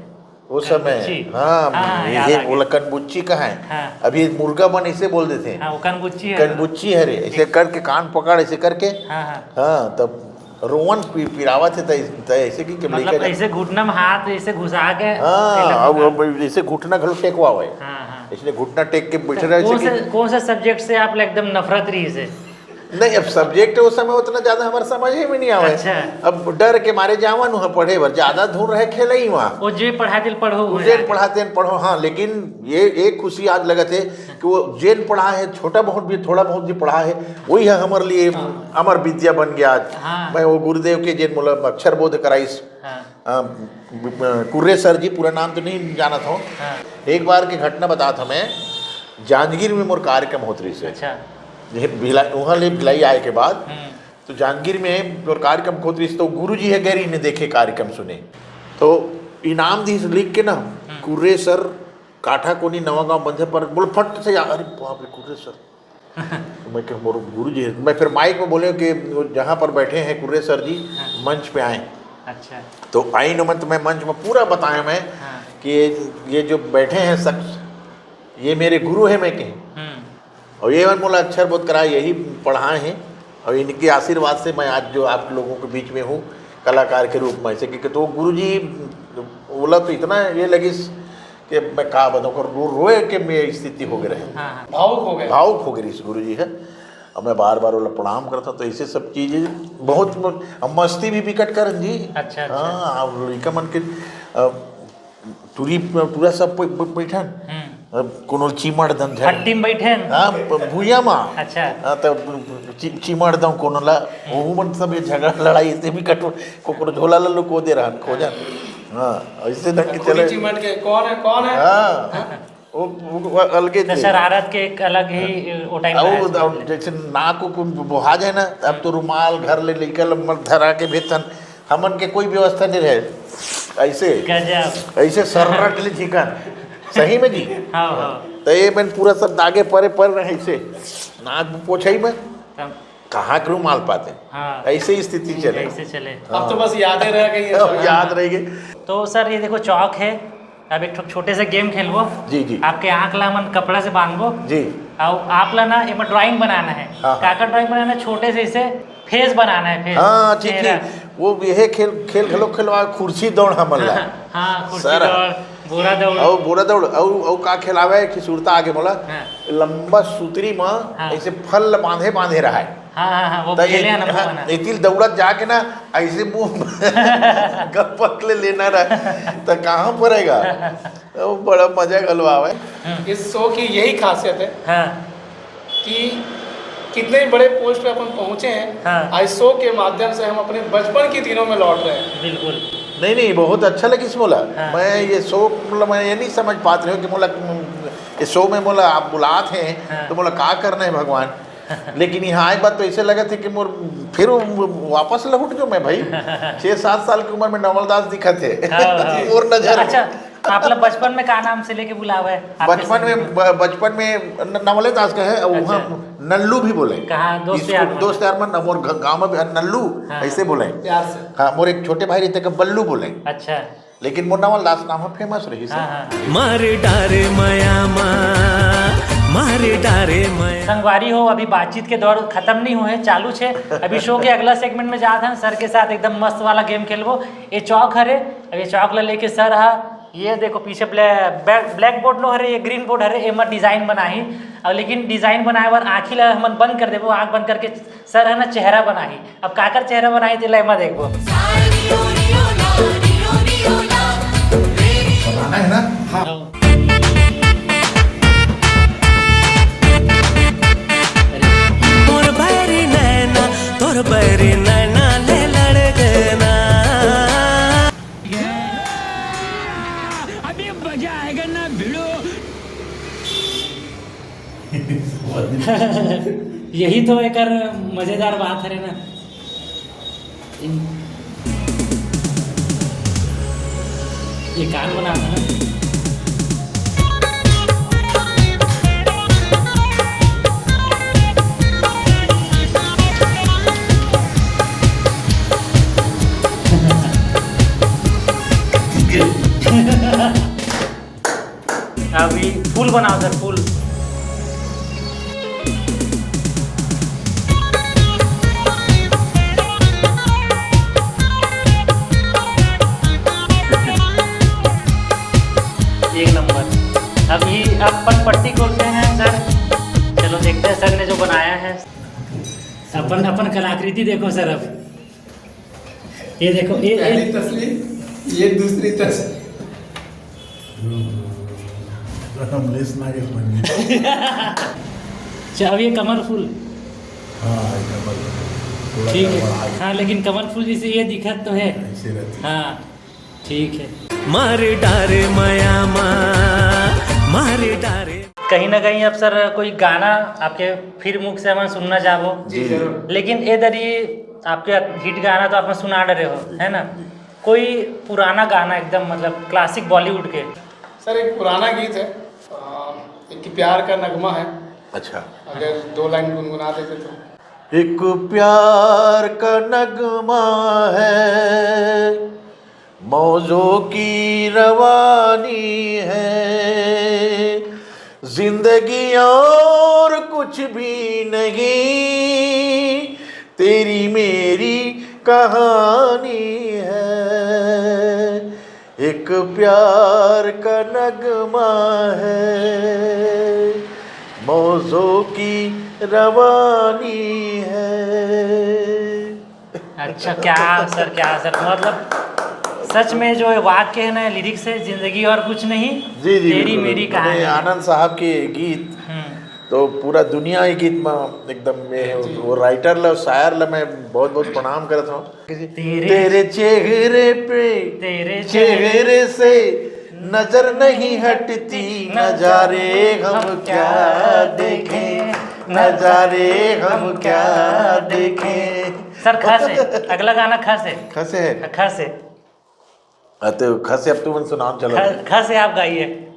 वो समय। कनबुच्ची? हाँ, हाँ, हाँ, ये याद आ गया। बोला कनबुच्ची कहाँ है? हाँ। अभी मुर्गा मन ऐसे बोल देते हैं। हाँ, वो कनबुच्ची है। कनबुच्ची है रे, ऐसे करके कान पकड़, ऐसे करके। हाँ, हाँ। हाँ, तब रोवन पि-, पिरावत है, तै-, तै ऐसे कि, कि मतलब लइका जा- ऐसे घुटना में हाथ ऐसे घुसा के हाँ, ऐसे अब, घुसा- अब ऐसे घुटना घलो टेकवावे। हाँ, हाँ। इसने घुटना टेक के बैठे तो रहे, कौन ऐसे से, कि कौन से सब्जेक्ट से आप एकदम नफरत रहिसे? नहीं, अब सब्जेक्ट उस समय उतना ज्यादा हमारे समझ ही में नहीं आवे। अच्छा। अब डर के मारे जावन वहाँ पढ़े बर, ज्यादा धुन रहे खेले ही वहाँ। वो जे पढ़ाते पढ़ो, वो हुए जे आगे। पढ़ाते पढ़ो, हाँ। लेकिन ये एक खुशी आज लगत है कि वो जेन पढ़ा है, छोटा बहुत भी, थोड़ा बहुत भी पढ़ा है, वही है हमारे लिए हाँ। अमर विद्या बन गया आज। हाँ। मैं वो गुरुदेव के जेन मोला अक्षर बोध कराइस, हाँ। अ, ब-, ब-, कुर्रे सर जी, पूरा नाम तो नहीं जानत हो। हाँ। एक बार के घटना बतात हमें, जांजगीर में मोर कार्यक्रम होत रहिसे। अच्छा। ये भिलाई, वहाँ ले भिलाई आए के बाद, हम्म। तो जांजगीर में मोर कार्यक्रम होत रहिसे, तो गुरु जी है गैर इन्हें देखे कार्यक्रम सुने, तो इनाम दिस लिख के ना, हम्म। कुर्रे सर काठा कोनी नवा गांव बंधे पर बोल फट से आ-, अरे बाप रे, कुर्रे सर। तो मैं कह, मोर गुरु जी है। मैं फिर माइक में बोले कि वो जहाँ पर बैठे हैं कुर्रे सर जी, हाँ। मंच पे आए। अच्छा। तो आई न, मैं, तो मैं मंच में पूरा बताया मैं हाँ। कि ये, ये जो बैठे हैं शख्स, ये मेरे गुरु है, मैं कहे। हम्म। और ये मन मोला अक्षर बोध कराए, यही पढ़ाए हैं। और इनके आशीर्वाद से मैं आज जो आप लोगों के बीच में हूँ, कलाकार के रूप में। ऐसे कि, कि तो गुरु जी बोला तो इतना ये लगिस कि मैं का बताऊँ, रो-, रोए के मेरी स्थिति हो गई रहे। हाँ, हाँ। भावुक हो गए। भावुक हो गई इस गुरु जी है। अब मैं बार बार ओला प्रणाम करता, तो ऐसे सब चीजें बहुत म-, अब मस्ती भी बिकट करन जी। अच्छा, अच्छा। हाँ, अब लइका मन के, अ, टूरी प-, टूरा सब प-, प-, बैठन। हम्म। अब कोनो चिमड़ दन झन। हट्टी में बैठन। हाँ, प-, भुइया मा। अच्छा। हाँ, तो चि-, चिमड़ दन कोनो ला, हम्म। ओहू मन सब ये झगड़ा लड़ाई ऐसे भी कटो, कोकरो झोला ला लुको दे रहन, खोजन। हाँ, ऐसे ढंग के खुली चले। चिमड़ के, "कौन है, कौन है?" हाँ। हाँ। वो, वो, वो अलगे तो थे। शरारत के एक अलग ही, वो टाइम अब, रहा है। अब जैसे नाक को कोई बोहा जाए ना, तब तो रुमाल घर ले लेकर लम्बर धरा के भेजतन। हमन के कोई व्यवस्था नहीं रहे। ऐसे, गजब। ऐसे सर्रट ले झिकन। सही में जी। हाँ, हाँ। तो ये मन पूरा सब दागे परे पर रहे ऐसे। नाक पोछई में। तब कहाँ के रुमाल पाते? हाँ। ऐसे ही स्थिति चले। ऐसे चले। हाँ। अब तो बस यादें रह गई हैं अब सर। याद रह गई। तो सर, ये देखो चौक है, अब एक ठो छोटे से गेम खेलबो। जी, जी। आपके आँख ला हमन कपड़ा से बांधबो। जी। अउ आप ला ना एमा ड्राइंग बनाना है। हाँ, हाँ। काकर ड्राइंग बनाना है? छोटे से इसे फेस बनाना है, फेस, हाँ, ठीक, चेहरा। ठीक। वो यह खेल, खेल खेलो, खेलो, आ, कुर्सी दौड़ हमन ला। हाँ, कुर्सी सर। दौड़, बोरा दौड़। अउ बोरा दौड़, अउ, अउ का खेलावे कि सुरता आगे मोला, हाँ। लंबा सुतरी मा हाँ। ऐसे फल बांधे, बांधे रहा है। हाँ, हाँ, हाँ, वो त खेले एक, हैं ना, वो हाँ, बना। एतिल दौड़त जाके ना, ऐसे मुंह गपक ले लेना रहा, त कहाँ पड़ेगा? वो बड़ा मजा घलो आवे। हम्म। इस शो की यही खासियत है हाँ। कि कितने बड़े पोस्ट पे अपन पहुंचे हैं। हाँ। आज शो के माध्यम से हम अपने बचपन के दिनों में लौट रहे हैं। बिल्कुल। नहीं, नहीं, बहुत अच्छा लगिस मोला। हाँ। मैं ये शो, मतलब, मैं ये नहीं समझ पात रहे हो कि मोला, ये शो में मोला आप बुलात हैं, हाँ। तो मोला का करना है भगवान? लेकिन यहाँ आए बाद तो ऐसे लगत है कि मोर फिर वो वापस लौट जो मैं भाई। छह सात साल की उम्र में नवल दास दिखत है। हाँ, हाँ। मोर नजर में। अच्छा, आप लोग बचपन में का नाम से लेके बुलावे? आपके बचपन संग में, में? ब-, बचपन में न-, नवले दास का है, अच्छा। वहाँ नल्लू भी बोले। कहाँ? दोस्त स्कूल, यार मन? दोस्त यार मन, मोर घ-, गाँव में भी नल्लू हाँ। ऐसे बोले। प्यार से। हाँ, मोर एक छोटे भाई रहते के बल्लू बोले। अच्छा। लेकिन मोर नवल दास नाम है, फेमस रही से। हाँ, हाँ। मारे डारे मया मा, मारे डारे मया। संगवारी हो, अभी बातचीत के दौर खत्म नहीं हुए, चालू छे। अभी शो के अगला सेगमेंट में जात हन, सर के साथ एकदम मस्त वाला गेम खेलबो। ये चौक हरे, अब ये चौक ला लेके सर हा ये देखो पीछे ब्लैक बोर्ड नो हरे, ये ग्रीन बोर्ड हरे, एमा डिजाइन बनाही। अब लेकिन डिजाइन बनाए बर आँखी ला हमन बंद कर देबो, आँख बंद करके सर है ना चेहरा बनाही। अब काकर चेहरा बनाही तेला एमा देखबो। बनाना है ना? हाँ। मोर बैरी नैना, तोर बैरी नैना ले लड़ गना। अभी मजा आएगा ना भिड़ो। यही तो एकर मजेदार बात हरे ना। इन- ये कान बना था ना। अभी फूल बनाओ सर, फूल। एक नंबर। अभी अपन पट्टी खोलते हैं सर। चलो देखते हैं सर ने जो बनाया है। अपन अपन कलाकृति देखो सर। अब ये देखो, ये, ये पहली तस्वीर, ये दूसरी तस्वीर। अमरीश नागेश बन गए। अच्छा, अब ये कमल फूल। हाँ, ये कमल। थोड़ा ठीक गड़बड़ा है। गया। हाँ, लेकिन कमल फूल जैसे ये दिखत तो है। ऐसे रहती। हाँ, ठीक है। मार डारे मया मा, मार डारे। कहीं ना कहीं अब सर कोई गाना आपके फिर मुख से हमन सुनना चाहबो। जी, जरूर। लेकिन ए दरी आपके हिट गाना तो आप सुना डरे हो, है ना? कोई पुराना गाना एकदम, मतलब क्लासिक बॉलीवुड के। सर, एक पुराना गीत है, अ, एक प्यार का नगमा है। अच्छा। अगर दो लाइन गुनगुना देते तो। एक प्यार का नगमा है, मौजों की रवानी है, जिंदगी और कुछ भी नहीं, तेरी मेरी कहानी है। एक प्यार का नगमा है, मौजों की रवानी है। अच्छा, क्या सर, क्या सर, मतलब सच में जो ये वाक्य है ना, लिरिक्स है, जिंदगी और कुछ नहीं, जी जी, तेरी बिल्कुल। मेरी मैंने कहानी। आनंद साहब के गीत हम्म, तो पूरा दुनिया ही गीत में एकदम में है। वो राइटर ला, शायर ला मैं बहुत बहुत प्रणाम करत हूँ। तेरे तेरे चेहरे पे तेरे चेहरे से नजर नहीं हटती, नजारे हम क्या देखें, नजारे हम क्या देखें। सर, ख से, अगला गाना ख से। खसे है। ख से। हाँ, तो खसे अब तुम सुनाओ, चलो। ख, ख से आप गाइए।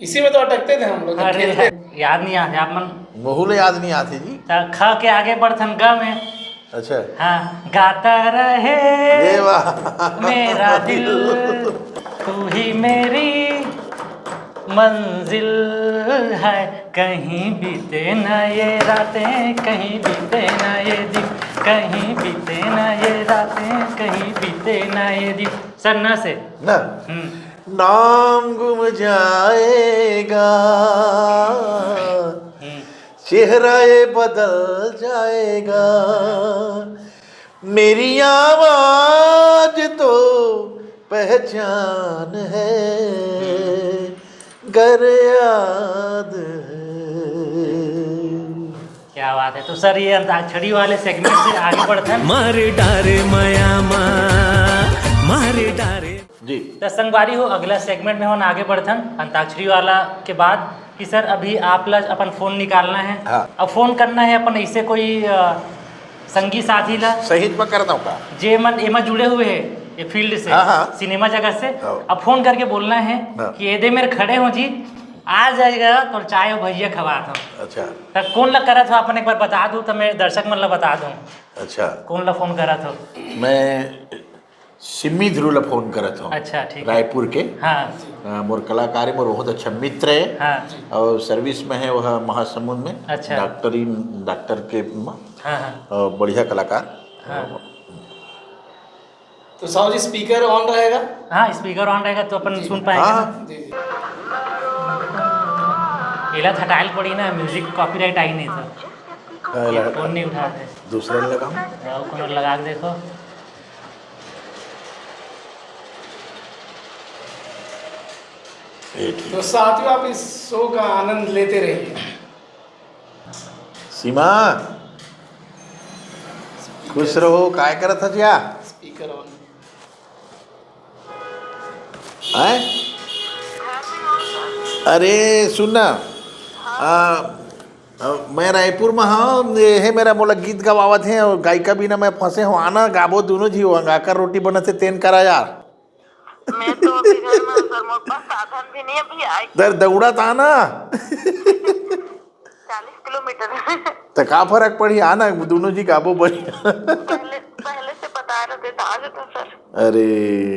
इसी में तो अटकते थे हम लोग, जब अरे, खेलते। याद नहीं आते आप मन। मोहू ले याद नहीं आती जी। त ख के आगे बढ़थन ग में। अच्छा। हाँ, गाता रहे ये वाह। मेरा दिल, तू ही मेरी मंजिल है। कहीं बीते ना ये रातें, कहीं बीते ना ये दिन, कहीं बीते ना ये रातें, कहीं बीते ना ये दिन। सर, न से। ना। हम्म। नाम गुम जाएगा, हम्म। चेहरा ये बदल जाएगा, मेरी आवाज तो पहचान है, गर याद है। क्या बात है। तो सर, ये अंताक्षरी वाले सेगमेंट से आगे बढ़थन। मार डारे मया मा, मार डारे। जी। तो संगवारी हो, अगला सेगमेंट में हम आगे बढ़थन अंताक्षरी वाला के बाद कि सर, अभी आप ला अपन फोन निकालना है। हाँ। अब फोन करना है अपन ऐसे कोई, अ, संगी साथी ला, सही में कर दो का? जे मन एमा जुड़े हुए हैं ये फील्ड से, हाँ, हाँ। सिनेमा जगत से। हाँ। अब फोन करके बोलना है हाँ। कि एदे मेर खड़े हो जी, आ जाएगा तो चाय और भजिया खवात हो। अच्छा। त कौन ला करत हो, अपन एक बार बता दो तो मैं दर्शक मन ला बता दूं। अच्छा। कौन ला फोन करत हो? मैं सिमी ध्रुव ला फोन करत हूँ। अच्छा, ठीक है। रायपुर के। हाँ। अ, मोर कलाकार है, मोर बहुत अच्छा मित्र है। हाँ। और सर्विस में है वह महासमुंद में। अच्छा। डॉक्टरी, डॉक्टर के म-, हाँ, हाँ। अ, बढ़िया कलाकार। हाँ। तो साहू जी, स्पीकर ऑन रहेगा? हाँ, स्पीकर ऑन रहेगा तो अपन सुन पाएंगे। हाँ। जी, जी। एला हटाइल पड़ी ना, म्यूजिक कॉपीराइट आई नहीं तो। हाँ, लगा। फोन नहीं उठा रहे। दूसरा लगाओ। और कोनो लगा के देखो। ये ठीक। तो साथियों, आप इस शो का आनंद लेते रहिए। सीमा, खुश रहो। काय करत हस या? Speaker on. हैं? अरे सुन ना, आ, आ, मैं रायपुर में हूँ, ये है मेरा, मोला गीत गवावत है और गायिका बिना मैं फंसे हूँ। आना, गाबो दोनों जी, वो अंगाकर रोटी बनत हे तेन करा यार। मैं तो अभी घर में हूँ सर, मेरे पास साधन भी नहीं है अभी आई। दर दौड़त आना। चालीस किलोमीटर। तो का फर्क पड़ी, आना दोनों जी गाबो बढ़िया। पहले पहले से बता रहे थे तो आ जाता सर। अरे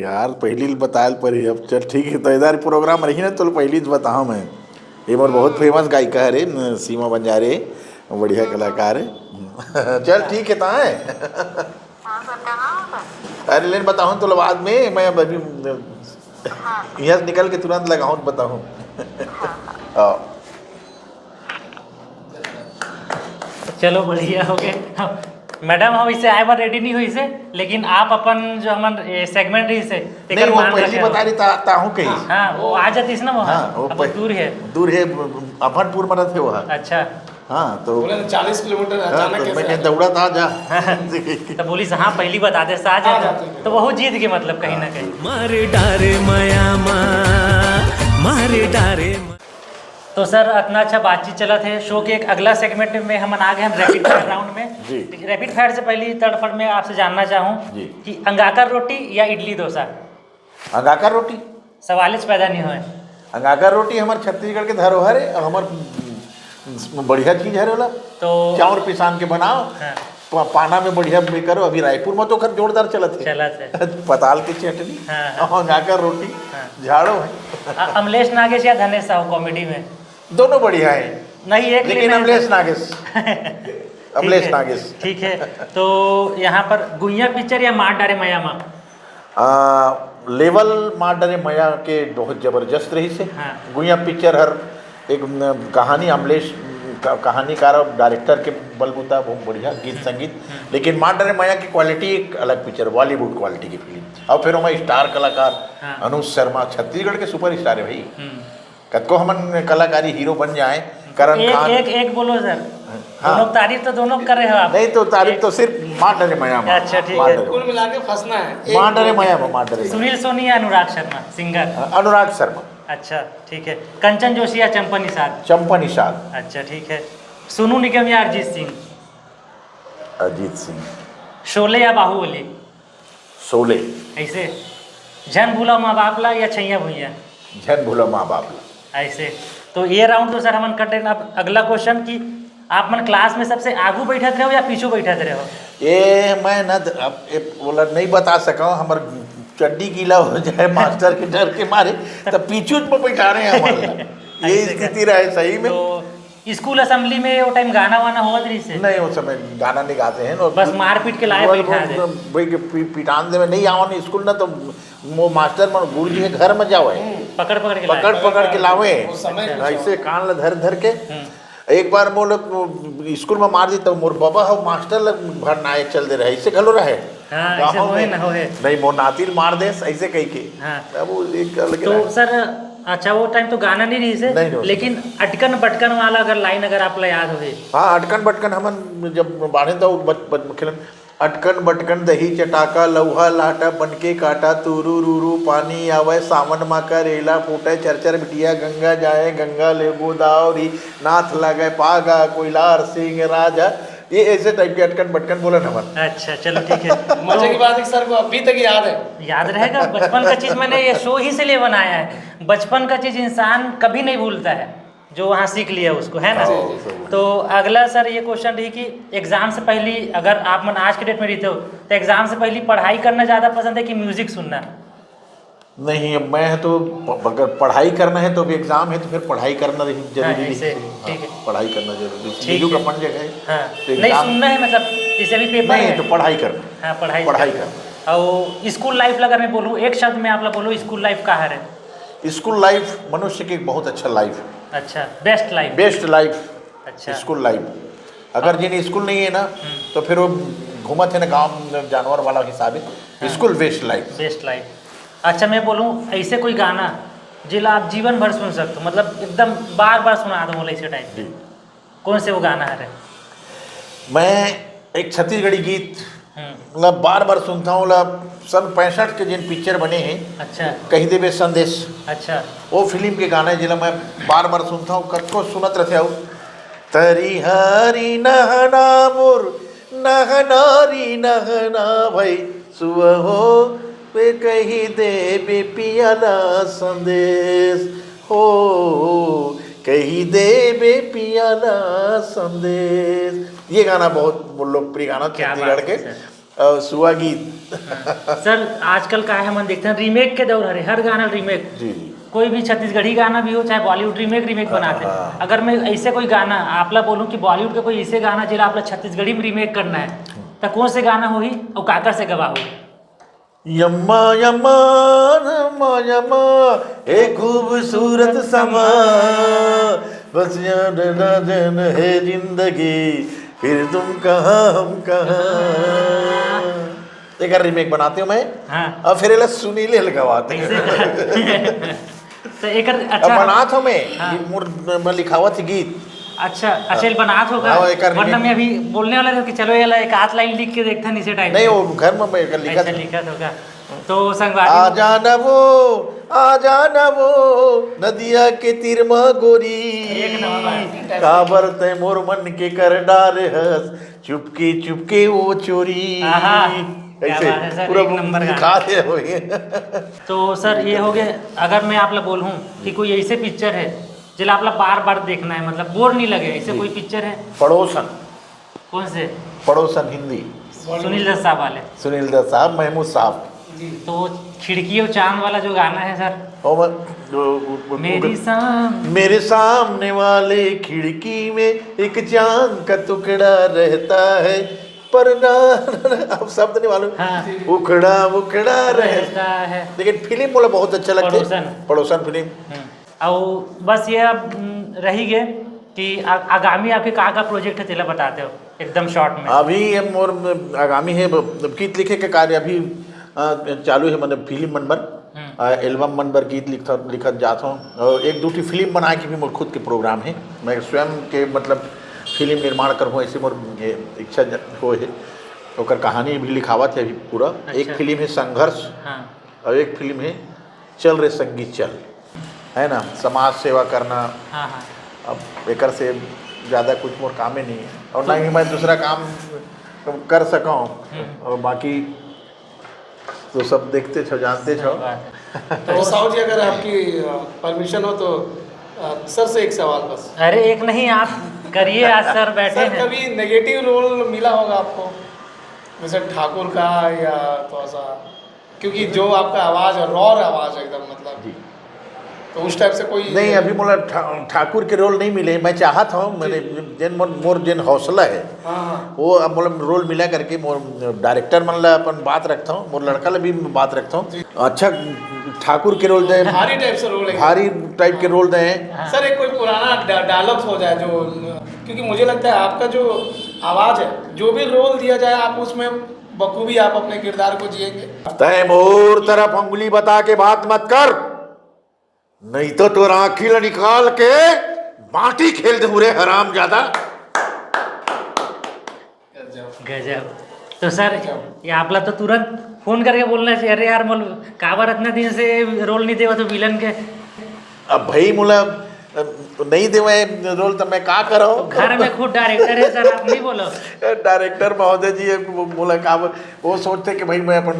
यार, पहली ल बतायल पड़ी। अब चल ठीक है, तो इधर प्रोग्राम रही ना तो पहली से बताऊँ मैं। ये मोर बहुत फेमस गायिका हरे न, सीमा बंजारे, बढ़िया कलाकार है। चल ठीक है, ताए। हाँ सर, कहाँ हो सर? अरे लेन बताऊँ तो बाद में, मैं अभी हाँ। यहाँ से निकल के तुरंत लगाऊँ तो बताऊँ। हाँ। चलो बढ़िया हो गए। मैडम हम इसे आए बार रेडी नहीं हुई से, लेकिन आप अपन जो हमन सेगमेंट रही से एकर नहीं, वो मान पहली रखे बता हो। रही ता, ताहू कही। हाँ, वो आ जाती ना वहाँ। हाँ, वो अब पह- दूर है। दूर है, अभनपुर में रहते वहाँ। अच्छा। हाँ तो बोले ना, चालीस किलोमीटर हाँ, अचानक तो कैसे मैं आ कहीं गया? दौड़ा था जा। तो बोली हाँ, पहली बता दे, साथ आ जाते जाते हैं। हैं। तो वो जीत के, मतलब, कहीं ना कहीं। मारे डारे माया मा, मारे डारे मा। तो सर, इतना अच्छा बातचीत चलत है, शो के एक अगला सेगमेंट में हम आ गए हम रैपिड फायर राउंड में। जी। रैपिड फायर से पहली तड़फड़ में आपसे जानना चाहूँ जी। कि अंगाकर रोटी या इडली डोसा? अंगाकर रोटी। सवाल ही पैदा नहीं होए। अंगाकर रोटी हमार छत्तीसगढ़ के धरोहर है, हमार बढ़िया चीज है रोला। तो चाउर पिसान के बनाओ, हाँ। प- पाना में बढ़िया में करो। अभी रायपुर में तो ओकर जोरदार चलत है। चलत है। पताल के चटनी, हाँ, हाँ। अंगाकर रोटी, हाँ। झाड़ो है। अ- अमलेश नागेश या धनेश साहू कॉमेडी में? दोनों बढ़िया है, नहीं, एक लेकिन लेना है। अमलेश नागेश। ठीक अमलेश है, नागेश। ठीक है। तो यहाँ पर गुइया पिक्चर या मार डारे मया मा? आ, लेवल मार डरे मया के बहुत जबरदस्त रही से। हाँ। गुइया पिक्चर हर एक न, कहानी अमलेश का, कहानीकार और डायरेक्टर के बलबूता बहुत बढ़िया गीत संगीत। लेकिन मार डरे मया की क्वालिटी एक अलग पिक्चर, बॉलीवुड क्वालिटी की फिल्म। और फिर हमारे स्टार कलाकार हाँ। अनुज शर्मा, छत्तीसगढ़ के सुपर स्टार है भाई। हम्म। कतको हमन कलाकारी हीरो बन जाए, करण एक खान। एक एक बोलो सर। हाँ। दोनों तारीफ तो दोनों कर रहे हो आप। नहीं तो तारीफ तो सिर्फ मार डरे मया मा। अच्छा, ठीक मार है। डरे कुल मया। मिला के फंसना है। एक मार डरे मया मा, मार डरे मया। सुनील सोनी या अनुराग शर्मा सिंगर? अनुराग शर्मा। अच्छा, ठीक है। कंचन जोशी या चंपा निषाद? चंपा निषाद। अच्छा, ठीक है। सोनू निगम या अरिजीत सिंह? अरिजीत सिंह। शोले या बाहुबली? शोले। ऐसे। झन भूला माँ बाप ला या छैया भुइया? झन भूला माँ बाप ला। ऐसे। तो ये राउंड तो सर हमन कट लेना। अब अगला क्वेश्चन कि आप मन क्लास में सबसे आगू बैठत रहो या पीछू बैठत रहो? ये मैं न द- अब ये बोला नहीं बता सका हूँ, हमार चड्डी गीला हो जाए मास्टर के डर के मारे, तब पीछू में बैठा रहे हैं हमारे। ये ऐसे स्थिति रहे सही में। तो स्कूल असेंबली में वो टाइम गाना वाना होत रही से? नहीं, उस समय गाना नहीं गाते हैं ना। बस मारपीट के लाए वो- बैठा वो- दे। भाई के पी- पिटान देवे नहीं आवन स्कूल ना, तो वो मास्टर मन गुरु जी के घर में जावे, पकड़ पकड़ के लाए। पकड़ पकड़ के लावे। वो समय कुछ ऐसे कान ला धर धर के। हम्म। एक बार मोर स्कूल में मार दी तो मोर बाबा हो मास्टर लग भर नाए चल दे रहे, ऐसे घलो रहे। हाँ, गाँव ऐसे होए में। ना होए। नहीं, मोर नातिल मार दे ऐसे कह के। हाँ। अब वो एक अलग तो रहा। सर, अच्छा, वो टाइम तो गाना नहीं रही से, नहीं, नहीं। लेकिन अटकन बटकन वाला अगर लाइन अगर आप ला याद होवे। हाँ, अटकन बटकन हमन जब बाढ़े तो बच, बच, खेलन, अटकन बटकन दही चटाका लौहा लाटा बनके काटा तुरू रूरू पानी आवे सावन मा करेला फूटे चरचर बिटिया गंगा जाए गंगा ले गोदावरी नाथ लगे पागा कोइलार सिंह राजा। ये ऐसे टाइप के अटकन बटकन बोलन हमन। अच्छा, चलो, ठीक है। मजे की बात है कि सर को अभी तक याद है। याद रहेगा, बचपन का चीज मैंने ये शो ही से लिए बनाया है। बचपन का चीज इंसान कभी नहीं भूलता है, जो वहाँ सीख लिया उसको, है ना? हाँ, सही। तो अगला सर ये क्वेश्चन रही कि एग्जाम से पहली अगर आप मन आज के डेट में रहते हो तो एग्जाम से पहली पढ़ाई करना ज्यादा पसंद है कि म्यूजिक सुनना? नहीं, अब मैं तो प- अगर पढ़ाई करना है तो अभी एग्जाम है तो फिर पढ़ाई करना रही जरूरी हाँ, नहीं। ऐसे, हाँ, ठीक है। पढ़ाई करना जरूरी। ठीक म्यूजिक है। अपन जगह है। हाँ, तो नहीं, एग्जाम सुनना है, मतलब जैसे अभी पेपर नहीं है। तो पढ़ाई करना। हाँ, पढ़ाई पढ़ाई करना। करना। अउ स्कूल लाइफ ला अगर मैं बोलूँ, एक शब्द में आप ला बोलूँ, स्कूल लाइफ का हरे? स्कूल लाइफ मनुष्य के एक बहुत अच्छा लाइफ, अच्छा, बेस्ट लाइफ। Best life. अच्छा। School life. अगर जिन स्कूल नहीं है ना, हम्म। तो फिर वो घूमत है ना गांव में जानवर वाला हिसाब है। हाँ। School best life. Best life. अच्छा, मैं बोलूँ, ऐसे कोई गाना जेला आप जीवन भर सुन सकते हो, मतलब एकदम बार बार सुना दो, बोले ऐसे टाइप के। जी। कौन से वो गाना हरे? मैं एक छत्तीसगढ़ी गीत, हम्म। मतलब बार बार सुनता हूँ, मतलब सन पैंसठ के जिन पिक्चर बने हैं, अच्छा। कही देबे संदेश, अच्छा। वो फिल्म के गाना है, जेला मैं बार बार सुनता हूँ, कतको सुनत रहते हूँ। तरी हरी नहना मोर, नहना री नहना भाई, सुअहो पे कही देबे पियाला संदेश, हो कही देबे पियाला संदेश। ये गाना बहुत लोकप्रिय गाना क्या छत्तीसगढ़ बात के। है, सर। अ, सुआ गीत। हाँ। सर, आजकल का है, हमन देखते हैं रीमेक के दौर हरे, हर गाना रीमेक। जी, जी। कोई भी छत्तीसगढ़ी गाना भी हो, चाहे बॉलीवुड रीमेक, रीमेक हाँ, बनाते हैं। हाँ। अगर मैं ऐसे कोई गाना आप ला बोलूँ कि बॉलीवुड के कोई ऐसे गाना जेला आप ला छत्तीसगढ़ी में रीमेक करना है, तो कौन से गाना होही अउ काकर से गवा होही? यम्मा यम्मा, यम्मा यम्मा, हे खूबसूरत समा, बस याद ना जान है जिंदगी, फिर तुम कहाँ हम कहाँ। एकर रीमेक बनाते हो मैं, हाँ। अब फिर एला सुनील एला गवाते हैं। कैसे? तो एकर अब अच्छा बनात हो मैं, हाँ। ये मोर, मैं लिखावत ही गीत। अच्छा, अच्छा, हाँ। बनात होगा। हाँ, एकर वरना remake। मैं अभी बोलने वाला था कि चलो, ये ला एक आध लाइन लिख के देखते हैं, इसे टाइप नहीं, के। वो घर में मैं एकर लिखा अच्छा, था। लिखा था का? तो संगवारी आजा न वो, आजा न वो, नदिया के तीर म गोरी। एक नंबर। काबर तै मोर मन के कर डारे हस, चुपके चुपके वो चोरी। आहा, क्या ऐसे बात है सर, पूरा एक नंबर गाना। लिखा दे हुए। तो सर, ये हो गया, अगर मैं आप ला बोलूँ कि कोई ऐसे पिक्चर है जेला आप ला बार बार देखना है, मतलब बोर नहीं लगे, ऐसे जी। कोई पिक्चर है? पड़ोसन। कौन से? पड़ोसन हिंदी। सुनील दत्त साहब वाले। सुनील दत्त साहब, महमूद साहब। जी। तो वो खिड़की और चांद वाला जो गाना है सर। ओ, मैं, वो, वो, वो, मेरी वो, साम- मेरे सामने वाले खिड़की में एक चांद का टुकड़ा रहता है, पर ना, अब शब्द नहीं मालूम। हाँ। उखड़ा, उखड़ा रहता रहता है। लेकिन फिल्म मोला बहुत अच्छा लगता है। पड़ोसन। पड़ोसन फिल्म। हम्म। अउ बस ये अब, हम्म, रही गे कि आ-, आगामी आपके का, का प्रोजेक्ट है, तेला बताते हो एकदम शॉर्ट में। अभी ये मोर आगामी है, ब-, गीत लिखे के कार्य अभी, अ, चालू है, मतलब फिल्म मन बर, हम्म। अ, एल्बम मन बर गीत लिखत, लिखत जात हूँ। और एक दो ठी फिल्म बनाए के भी मोर खुद के प्रोग्राम है। मैं स्वयं के, मतलब, फिल्म निर्माण करहूँ, ऐसे मोर ये इच्छा ज-, हो है। ओकर कहानी भी लिखावत है अभी पूरा। अच्छा। एक फिल्म है संघर्ष, हाँ। और एक फिल्म है चल रे संगी चल, है ना, समाज सेवा करना। हाँ, हाँ। अब एकर से ज़्यादा कुछ मोर कामे नहीं है, और ना ही मैं दूसरा काम कर सकूँ। हम्म। और बाकी तो सब देखते छो, जानते छो। सही बात है। तो साहू जी, अगर आपकी, अ, परमिशन हो तो, अ, सर से एक सवाल बस। अरे, एक नहीं, आप करिए, आज सर बैठे सर, हैं। कभी नेगेटिव रोल मिला होगा आपको, जैसे ठाकुर का या थोड़ा सा, क्योंकि जो आपका आवाज़ है, रॉ आवाज़ है एकदम, मतलब, जी। तो उस टाइप से कोई नहीं, अभी मोला ठा-, ठाकुर के रोल नहीं मिले, मैं चाहत हूँ, मैंने जी। जेन मोर, मोर जेन हौसला है, हाँ, हाँ। वो अब मोला रोल मिला करके मोर डायरेक्टर मन ला अपन बात रखता हूँ, मोर लड़का ला भी बात रखता हूँ। जी। अच्छा, ठाकुर के रोल दे, भारी टाइप से रोल है। भारी टाइप के रोल दे। हाँ। सर, एक कोई पुराना डा-, डायलॉग्स हो जाए जो, क्योंकि मुझे लगता है आपका जो आवाज़ है, जो भी रोल दिया जाए, आप उसमें बखूबी आप अपने किरदार को जिएंगे। तय मोर तरफ उंगली बता के बात मत कर, नहीं तो तोर आँखी ला निकाल के माटी खेल दूँ रे हरामजादा। गजब। गजब। तो सर, गजब। ये आपला तो तुरंत फोन करके बोलना चाहिए, "अरे यार, मोल काबर इतना दिन से रोल नहीं देवा तो विलन के।" अब भाई मोला, अ, नहीं देवे रोल तो मैं का करो? तो घर में खुद डायरेक्टर है सर, आप नहीं बोलो। डायरेक्टर महोदय जी, एक वो बोला का, वो सोचते कि भाई मैं अपन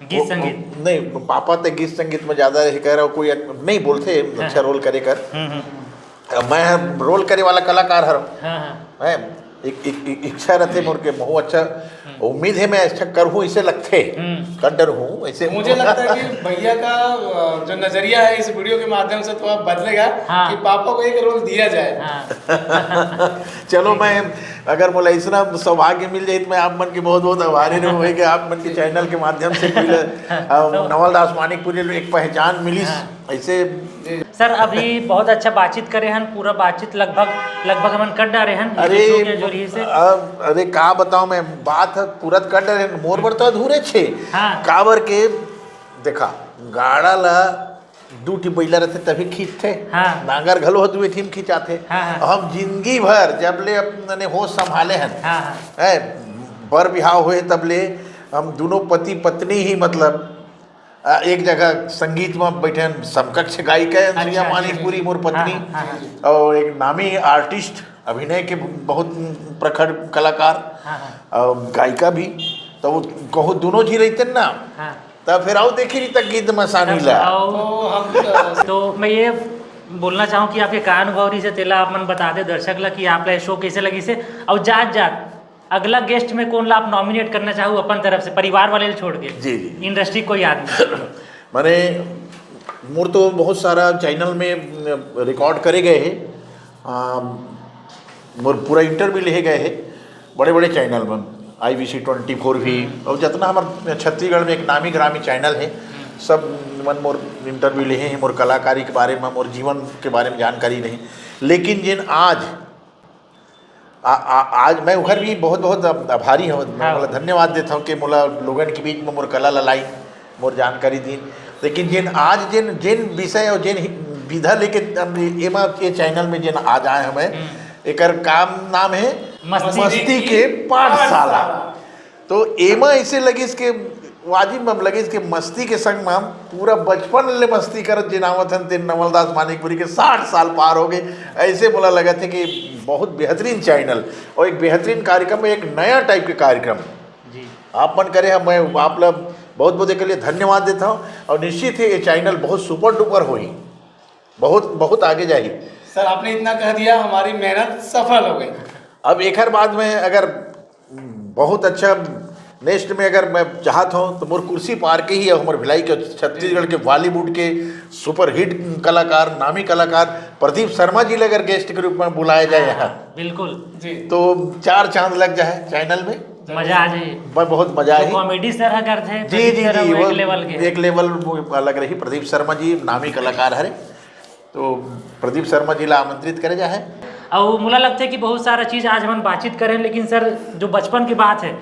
गीत वो, संगीत। नहीं, पापा ते गीत संगीत में ज्यादा रहे कर, कोई एक, नहीं बोलते, हाँ। अच्छा रोल करे कर। हम्म, हम्म। मैं रोल करे वाला कलाकार हर। हाँ, हाँ। है, एक, एक, एक इच्छा रहिथे मोर के, बहुत अच्छा उम्मीद हे, मैं अच्छा करहूँ, ऐसे लगथे। हम्म। कर डरहूँ ऐसे। मुझे लगता है कि भैया का अ, जो नजरिया है इस वीडियो के माध्यम से थोड़ा बदलेगा। हाँ। कि पापा को एक रोल दिया जाए। हाँ। चलो, मैं अगर मोला ऐसा सौभाग्य मिल जाए तो मैं आप मन के बहुत बहुत आभारी रहूँ कि आप मन के चैनल के माध्यम से पहले, अ, नवल दास मानिकपुरी ल एक पहचान मिलिस। हाँ। ऐसे सर, अभी बहुत अच्छा बातचीत करे हन, पूरा बातचीत लगभग लगभग हमन कर डारे हन अरे YouTube के जरिए से। अब अरे का बताऊं, मैं बात ह पूरा कर डारे हन, मोर बर तो अधूरे छे। हाँ। काबर के देखा, गाड़ा ला दू ठी बइला रहते तभी खींचथे। हाँ। नांगर घलो ह दुए ठी म खिंचाथे। हाँ, हाँ। हम जिंदगी भर जब ले अपने होश संभाले हन, हाँ, हाँ। है, बर बिहाव होए तब ले हम दोनों पति पत्नी ही, मतलब, अ, एक जगह संगीत में बैठे हन, समकक्ष गायिका है अच्छा, अनुसुईया अच्छा, मानिकपुरी, अच्छा। मोर पत्नी, हाँ, हाँ, हाँ। और एक नामी आर्टिस्ट, अभिनय के बहुत प्रखर कलाकार, हाँ, हाँ। और गायिका भी। तो वो कहूँ दोनों जी रहते ना, हाँ। तब फिर आओ देखी रही तक गीत मसानी ला। आओ। तो हम अ, तो मैं ये बोलना चाहूँ कि आपके का अनुभव रहिसे, तेला आप मन बता दे दर्शक ला कि आप ला शो कैसे लगिसे, और जात जात अगला गेस्ट में कोन ला आप नॉमिनेट करना चाहू अपन तरफ से, परिवार वाले ला छोड़ के? जी, जी। इंडस्ट्री कोई आदमी? माने मोर तो बहुत सारा चैनल में रिकॉर्ड करे गए हैं, आ, मोर पूरा इंटरव्यू लिहे गए हैं बड़े बड़े चैनल में, आई वी सी ट्वेंटी फोर भी, और जितना हमारे छत्तीसगढ़ में एक नामी ग्रामी चैनल है, सब मन मोर इंटरव्यू लिहे हैं, मोर कलाकारी के बारे में, मोर जीवन के बारे में जानकारी नहीं। लेकिन जिन आज आ, आ, आज मैं उखर भी बहुत बहुत आभारी हूँ, मैं हाँ। मोला धन्यवाद देता हूँ कि मोला लोगन के बीच में मोर कला ला लाई, मोर जानकारी दीन। लेकिन जिन आज जिन जिन विषय और जिन हि- विधा लेके हम एमा के चैनल में जिन आज आए हमें, एकर काम नाम है मस्ती। मस्ती के पाठशाला। तो एमा ऐसे लगिस के वाजिब में लगिस के मस्ती के संग में हम पूरा बचपन ले मस्ती करत जिनावत हन, तेन नवलदास मानिकपुरी के साठ साल पार हो गए। ऐसे मोला लगत है कि बहुत बेहतरीन चैनल और एक बेहतरीन कार्यक्रम, एक नया टाइप के कार्यक्रम जी। आप मन करे हैं। मैं आप ला बहुत बहुत एकर लिए धन्यवाद देता हूँ और निश्चित है ये चैनल बहुत सुपर डुपर होही, बहुत बहुत आगे जाही। सर, आपने इतना कह दिया, हमारी मेहनत सफल हो गई। अब एकर बाद में अगर बहुत अच्छा नेक्स्ट में अगर मैं चाहत हूँ तो मोर कुर्सी पार के ही है हमर भिलाई के, छत्तीसगढ़ के बॉलीवुड के सुपरहिट कलाकार, नामी कलाकार प्रदीप शर्मा जी ला अगर गेस्ट के रूप में बुलाया जाए यहाँ, बिल्कुल। जी। तो चार चांद लग जाए चैनल में। मजा आ जाए। मैं बहुत मजा आई। कॉमेडी सर ह करथे, जी प्रदीप जी सर जी, वो वो एक लेवल के। एक लेवल वो अलग रही। प्रदीप शर्मा जी नामी कलाकार हरे, तो प्रदीप शर्मा जी ला आमंत्रित करे जाए। और मोला लगथे कि बहुत सारा चीज आज हमन बातचीत करें, लेकिन सर, जो बचपन की बात है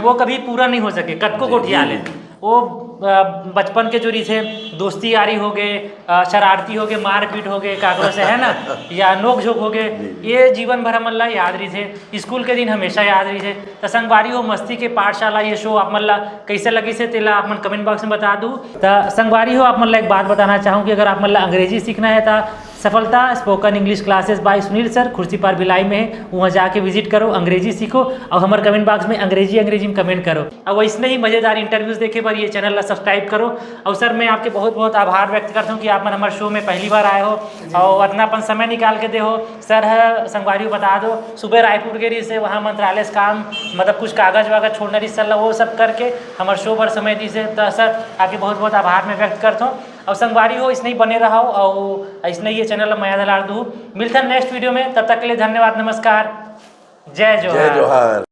वो कभी पूरा नहीं हो सके, कतको गोठिया ले। वो अ, बचपन के जो रहिथे, दोस्ती यारी हो गए, अ, शरारती हो गए, मारपीट हो गए काकरो से, है ना, या नोक झोंक हो गए, ये जीवन भर हमन ला याद रहिथे। स्कूल के दिन हमेशा याद रहिथे। त संगवारी हो, मस्ती के पाठशाला ये शो आप मन ला कैसे लगिसे, तेला आप मन कमेंट बॉक्स में बता दू। त संगवारी हो, आप मन ला एक बात बताना चाहूँ कि अगर आप मन ला अंग्रेजी सीखना है त सफलता स्पोकन इंग्लिश क्लासेस बाय सुनील सर, खुर्सीपार भिलाई में है, वहाँ जाके विजिट करो, अंग्रेजी सीखो और हमर कमेंट बॉक्स में अंग्रेजी अंग्रेजी में कमेंट करो। और वैसने ही मजेदार इंटरव्यूज देखे बर ये चैनल ला सब्सक्राइब करो। और सर, मैं आपके बहुत बहुत आभार व्यक्त करता हूँ कि आप मन हमारे शो में पहली बार आए हो और इतना अपन समय निकाल के दे हो। सर ह संगवारी हो बता दो, सुबह रायपुर गे रहिसे, वहाँ मंत्रालय से काम, मतलब कुछ कागज वागज छोड़ना रहिसे सर ला, वो सब करके हमारे शो बर समय दिसे। तो सर, आपके बहुत बहुत आभार मैं व्यक्त करता हूँ। और संगवारी हो, इसने ही बने रहो और इसने ही ये चैनल ला मया दलार दू। मिलथन नेक्स्ट वीडियो में, तब तक के लिए धन्यवाद, नमस्कार, जय जोहार। जय जोहार।